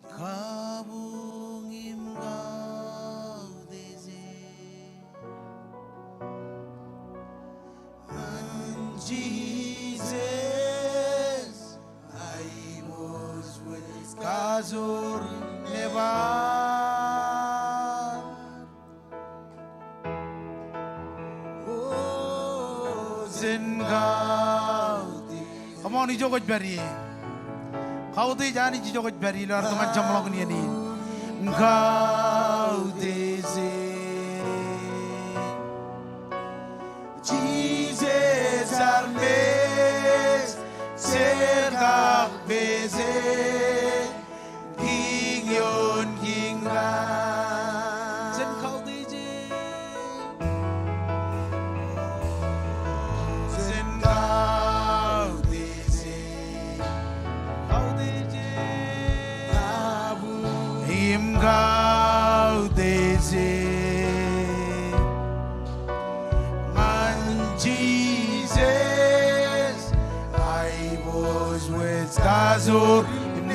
kabuñ im kautiej e ñan Jisōs, aiboojoj kajoor im ebar. O, jen kautiej. Come on, ijo kwōj pād ie. Kautiej Anij ijo kwōj pād ie ilo ad tōmak jeṃḷọkin iien in. Kautiej e. Jisōs armej, jen kakpeje. Kiiñ ioon kiiñ raṇ. Jen kautiej e. Jen kautiej e. Kautiej e. Im kautiej e ñan Jisōs, aiboojoj kajoor im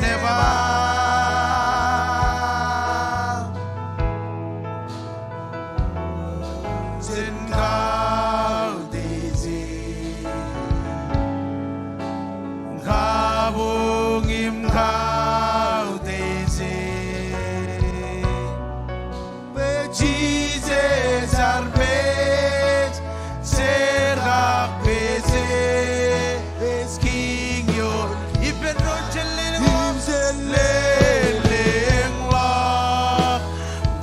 Jān kautiej eō, kabuñ im kautiej eō. Bwe Jisōs ear pād, jar kak pād, ej Kiiñ ioon. Ippān doon, jen lelōñ. Im jen lelōñḷọk,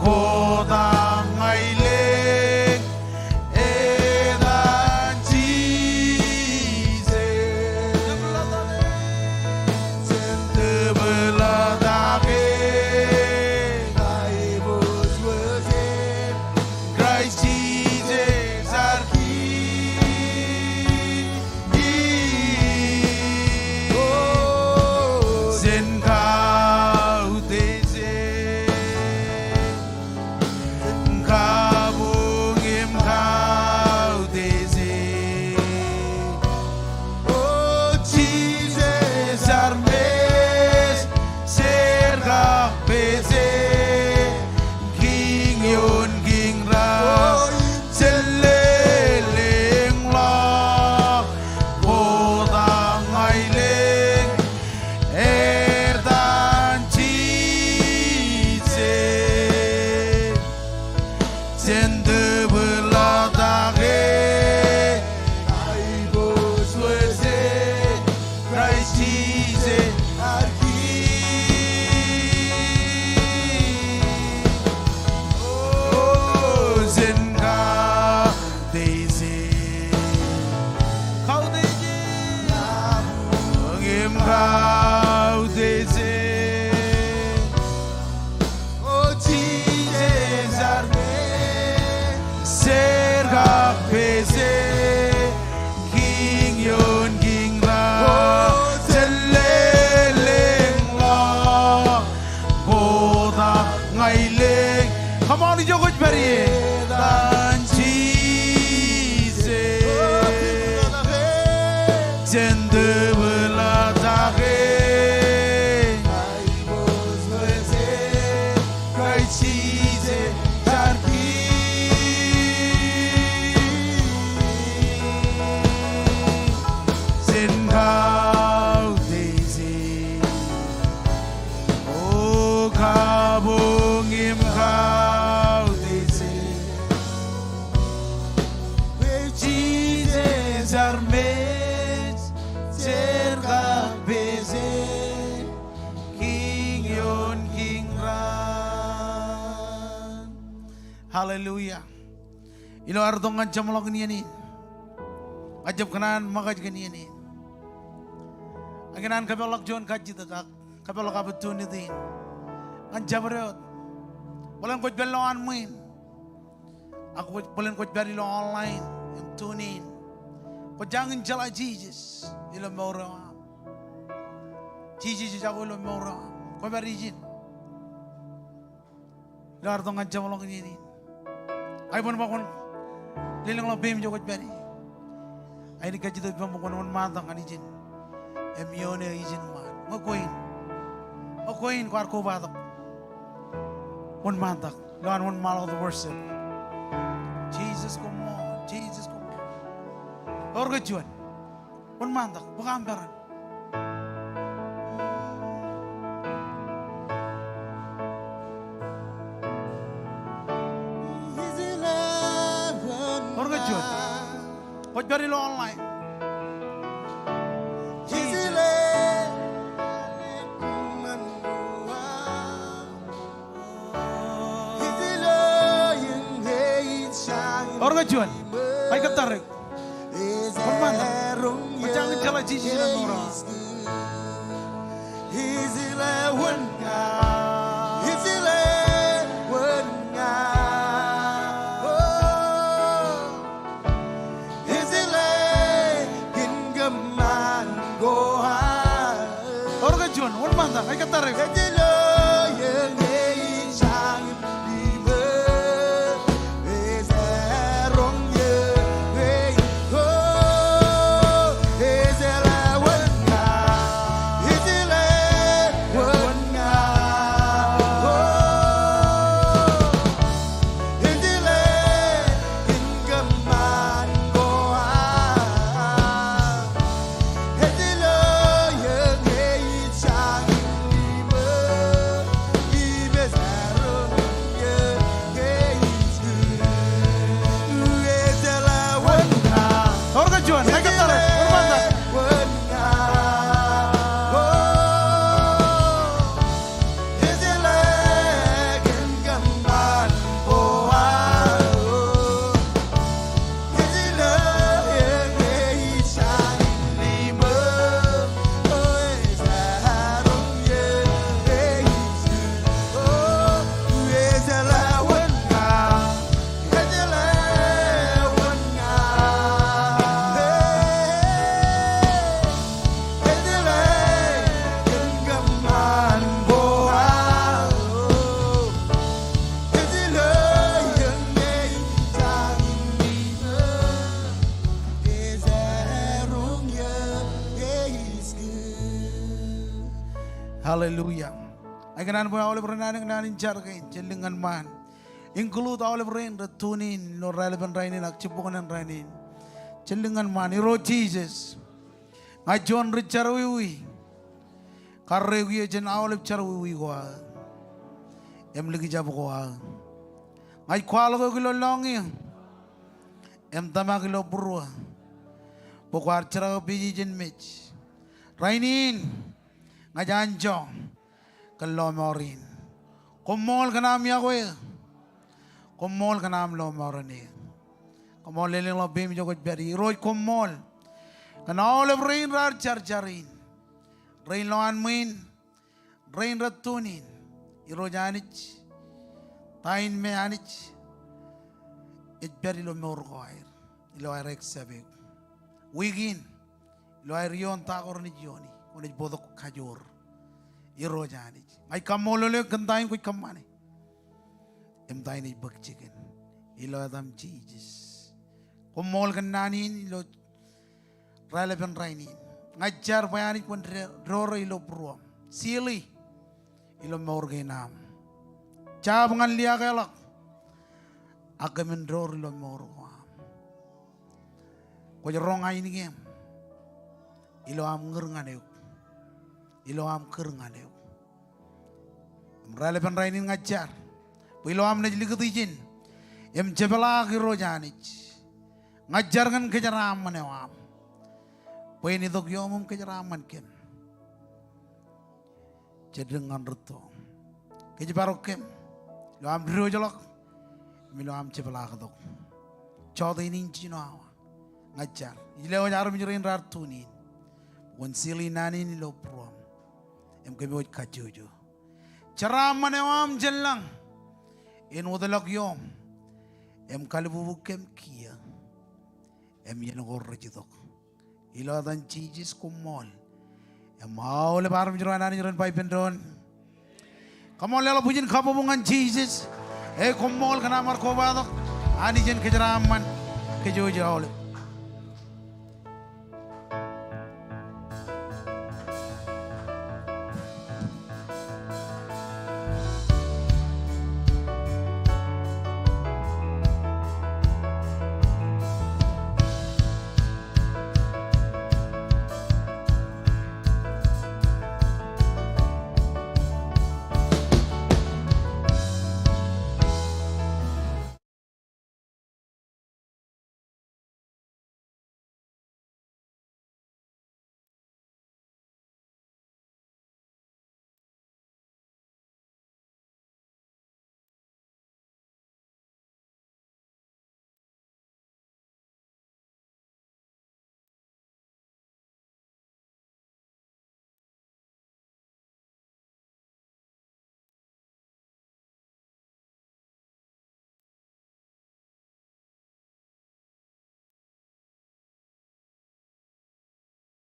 kotak ña ilōñ, etan Jisōs. Jen tōpḷọk e. Kraist Jisōs ear Kiiñ. Jān kautiej eō, kabuñ im kautiej eō. O Jisōs ear pād, jar kak pād, Kiiñ ioon kiiñ raṇ. Jen lelōñḷọk, kotak ña ilōñ, etan Jisōs. Jen tōpḷọk e. Kraist Jisōs ear Kiiñ. O, jān kautiej eō, kautiej eō, im kautiej eō. O Jisōs ear pād, jar kak pād, Kiiñ ioon kiiñ raṇ. Jen lelōñḷọk, kotak ña ilōñ. Come on, ijo kwōj pād ie. Etan Jisōs. Jen tōpḷọk e. Kraist Jisōs ear Kiiñ. Jān kautiej eō, o kabuñ im kautiej eō. Bwe Jisōs ear pād, jar kak pād, Kiiñ ioon kiiñ raṇ. Hallelujah. Ilo ad itok ñan jeṃḷọkin iien in, ña ij jab kōṇaan ṃōkaj kōn iien in. Ak ikōṇaan kōpeḷḷọk juon kajjitōk ak kōpeḷḷọk opportunity in ñan jabdewōt. Bōlen kwōj pād ilowaan ṃwiin, ak kwōj, bōlen kwōj pād ilo online im tune in, kwō jañin jeḷā Jisōs ilo mour eo aṃ. Jisōs ejako ilo mour eo aṃ. Kwōpād ijin. Ilo ad itok ñan jeṃḷọkin iien in, ak iban ba kwōn lelōñḷọk peiṃ ijo kwōj pād ie. Ak inaaj kajjitōk ippaṃ bwe kwōn wōnṃaantak ñan ijin im ioone ijin ṃaan. Ñe kwe in, ñe kwe in kwaar kobatok, wōnṃaantak. Ilo an wōnṃaanḷọk the worship. Jisōs, come on. Jisōs, come on. Ewōr ke juon? Wōnṃaantak, bōk aṃ peran. Ewōr ke juon? Kwōj pād ilo online. Ewōr ke juon? Ij kōttar eok. Wōnṃaantak. Kwō jañin jeḷā Jisōs ilo mour eo aṃ. Ewōr ke juon? Wōnṃaantak. Ij kōttar eok. Hallelujah. Ikōṇaan bwe aolep ren anōk naan in jar kein, jān lōñ ñan ṃaan. Include aolep rein rej tune in ilo raelepen rainin ak jibboñōn rainin. Jān lōñ ñan ṃaan, Irooj Jisōs. Ña juon ri jerọwiwi. Karreoik eō jān aolep jerọwiwi ko aō im likjab ko aō. Ña ij kwaḷọk eok ilo lọñiō im tōmak ilo būruō bwe kwaar jerkakpeje jān mej. Rainin ña ij anjọ kōn lọmọọr in. Koṃṃool kōn aṃ iọkwe eō. Koṃṃool kōn aṃ lọmọọren eō. Koṃṃool lelōñḷọk peiṃ ijo kwōj pād ie. Irooj koṃṃool kōn aolep rein raar jar jar in, rein lowaan ṃwiin, rein rej tune in. Irooj Anij, ta in me Anij ej pād ilo mour ko aer, ilo aer accept eok. Wiik in, ilo aer ioon ta ko renaaj iooni, kwōnaaj bōktok kajoor. Irooj Anij, ña ij kaṃṃoolol eok kōn ta in kwōj kōṃṃane im ta in ej bōk jikin. Ilo etaṃ Jisōs. Koṃṃool kōn naan in ilo raelepen rainin. Ña ij jar bwe Anij kwōn de-, doore ilo būruōṃ. Seal e ilo mour kein aṃ. Jab ñan liaakḷọk, ak kōmin door ilo mour ko aṃ. Kwōj roñ ainikieṃ ilo aṃ ñūr ñan eok, ilo aṃ kūr ñan eok. Im raelepen rainin ña ij jar bwe ilo am naaj likūt ijin im jepḷaak, Irooj Anij. Ña ij jar kōn kōjeraaṃṃan eo aṃ bwe en itok ioom im kōjeraaṃṃan kōm jān dik ñan rūtto. Kōjparok kōm ilo am diwōjḷọk im ilo am jepḷaaktok. Jọteen in jiljino awa ña ij jar. Ij lewōj armej rein raar tune in bwe kwōn seal e naan in ilo būruōṃ im kōm eo ej kajjojo. Jeraaṃṃan eo aṃ jān lañ en wōtlọk ioom im kalbubu kōm kiiō im iien ko rej itok. Ilo etan Jisōs, koṃṃool. Im aolep armej ro an Anij ren ba ippān doon, come on, leḷọk bwijin kabbokbok ñan Jisōs. E, koṃṃool kōn aṃ bar kobatok. Anij en kōjeraaṃṃan kōj aolep.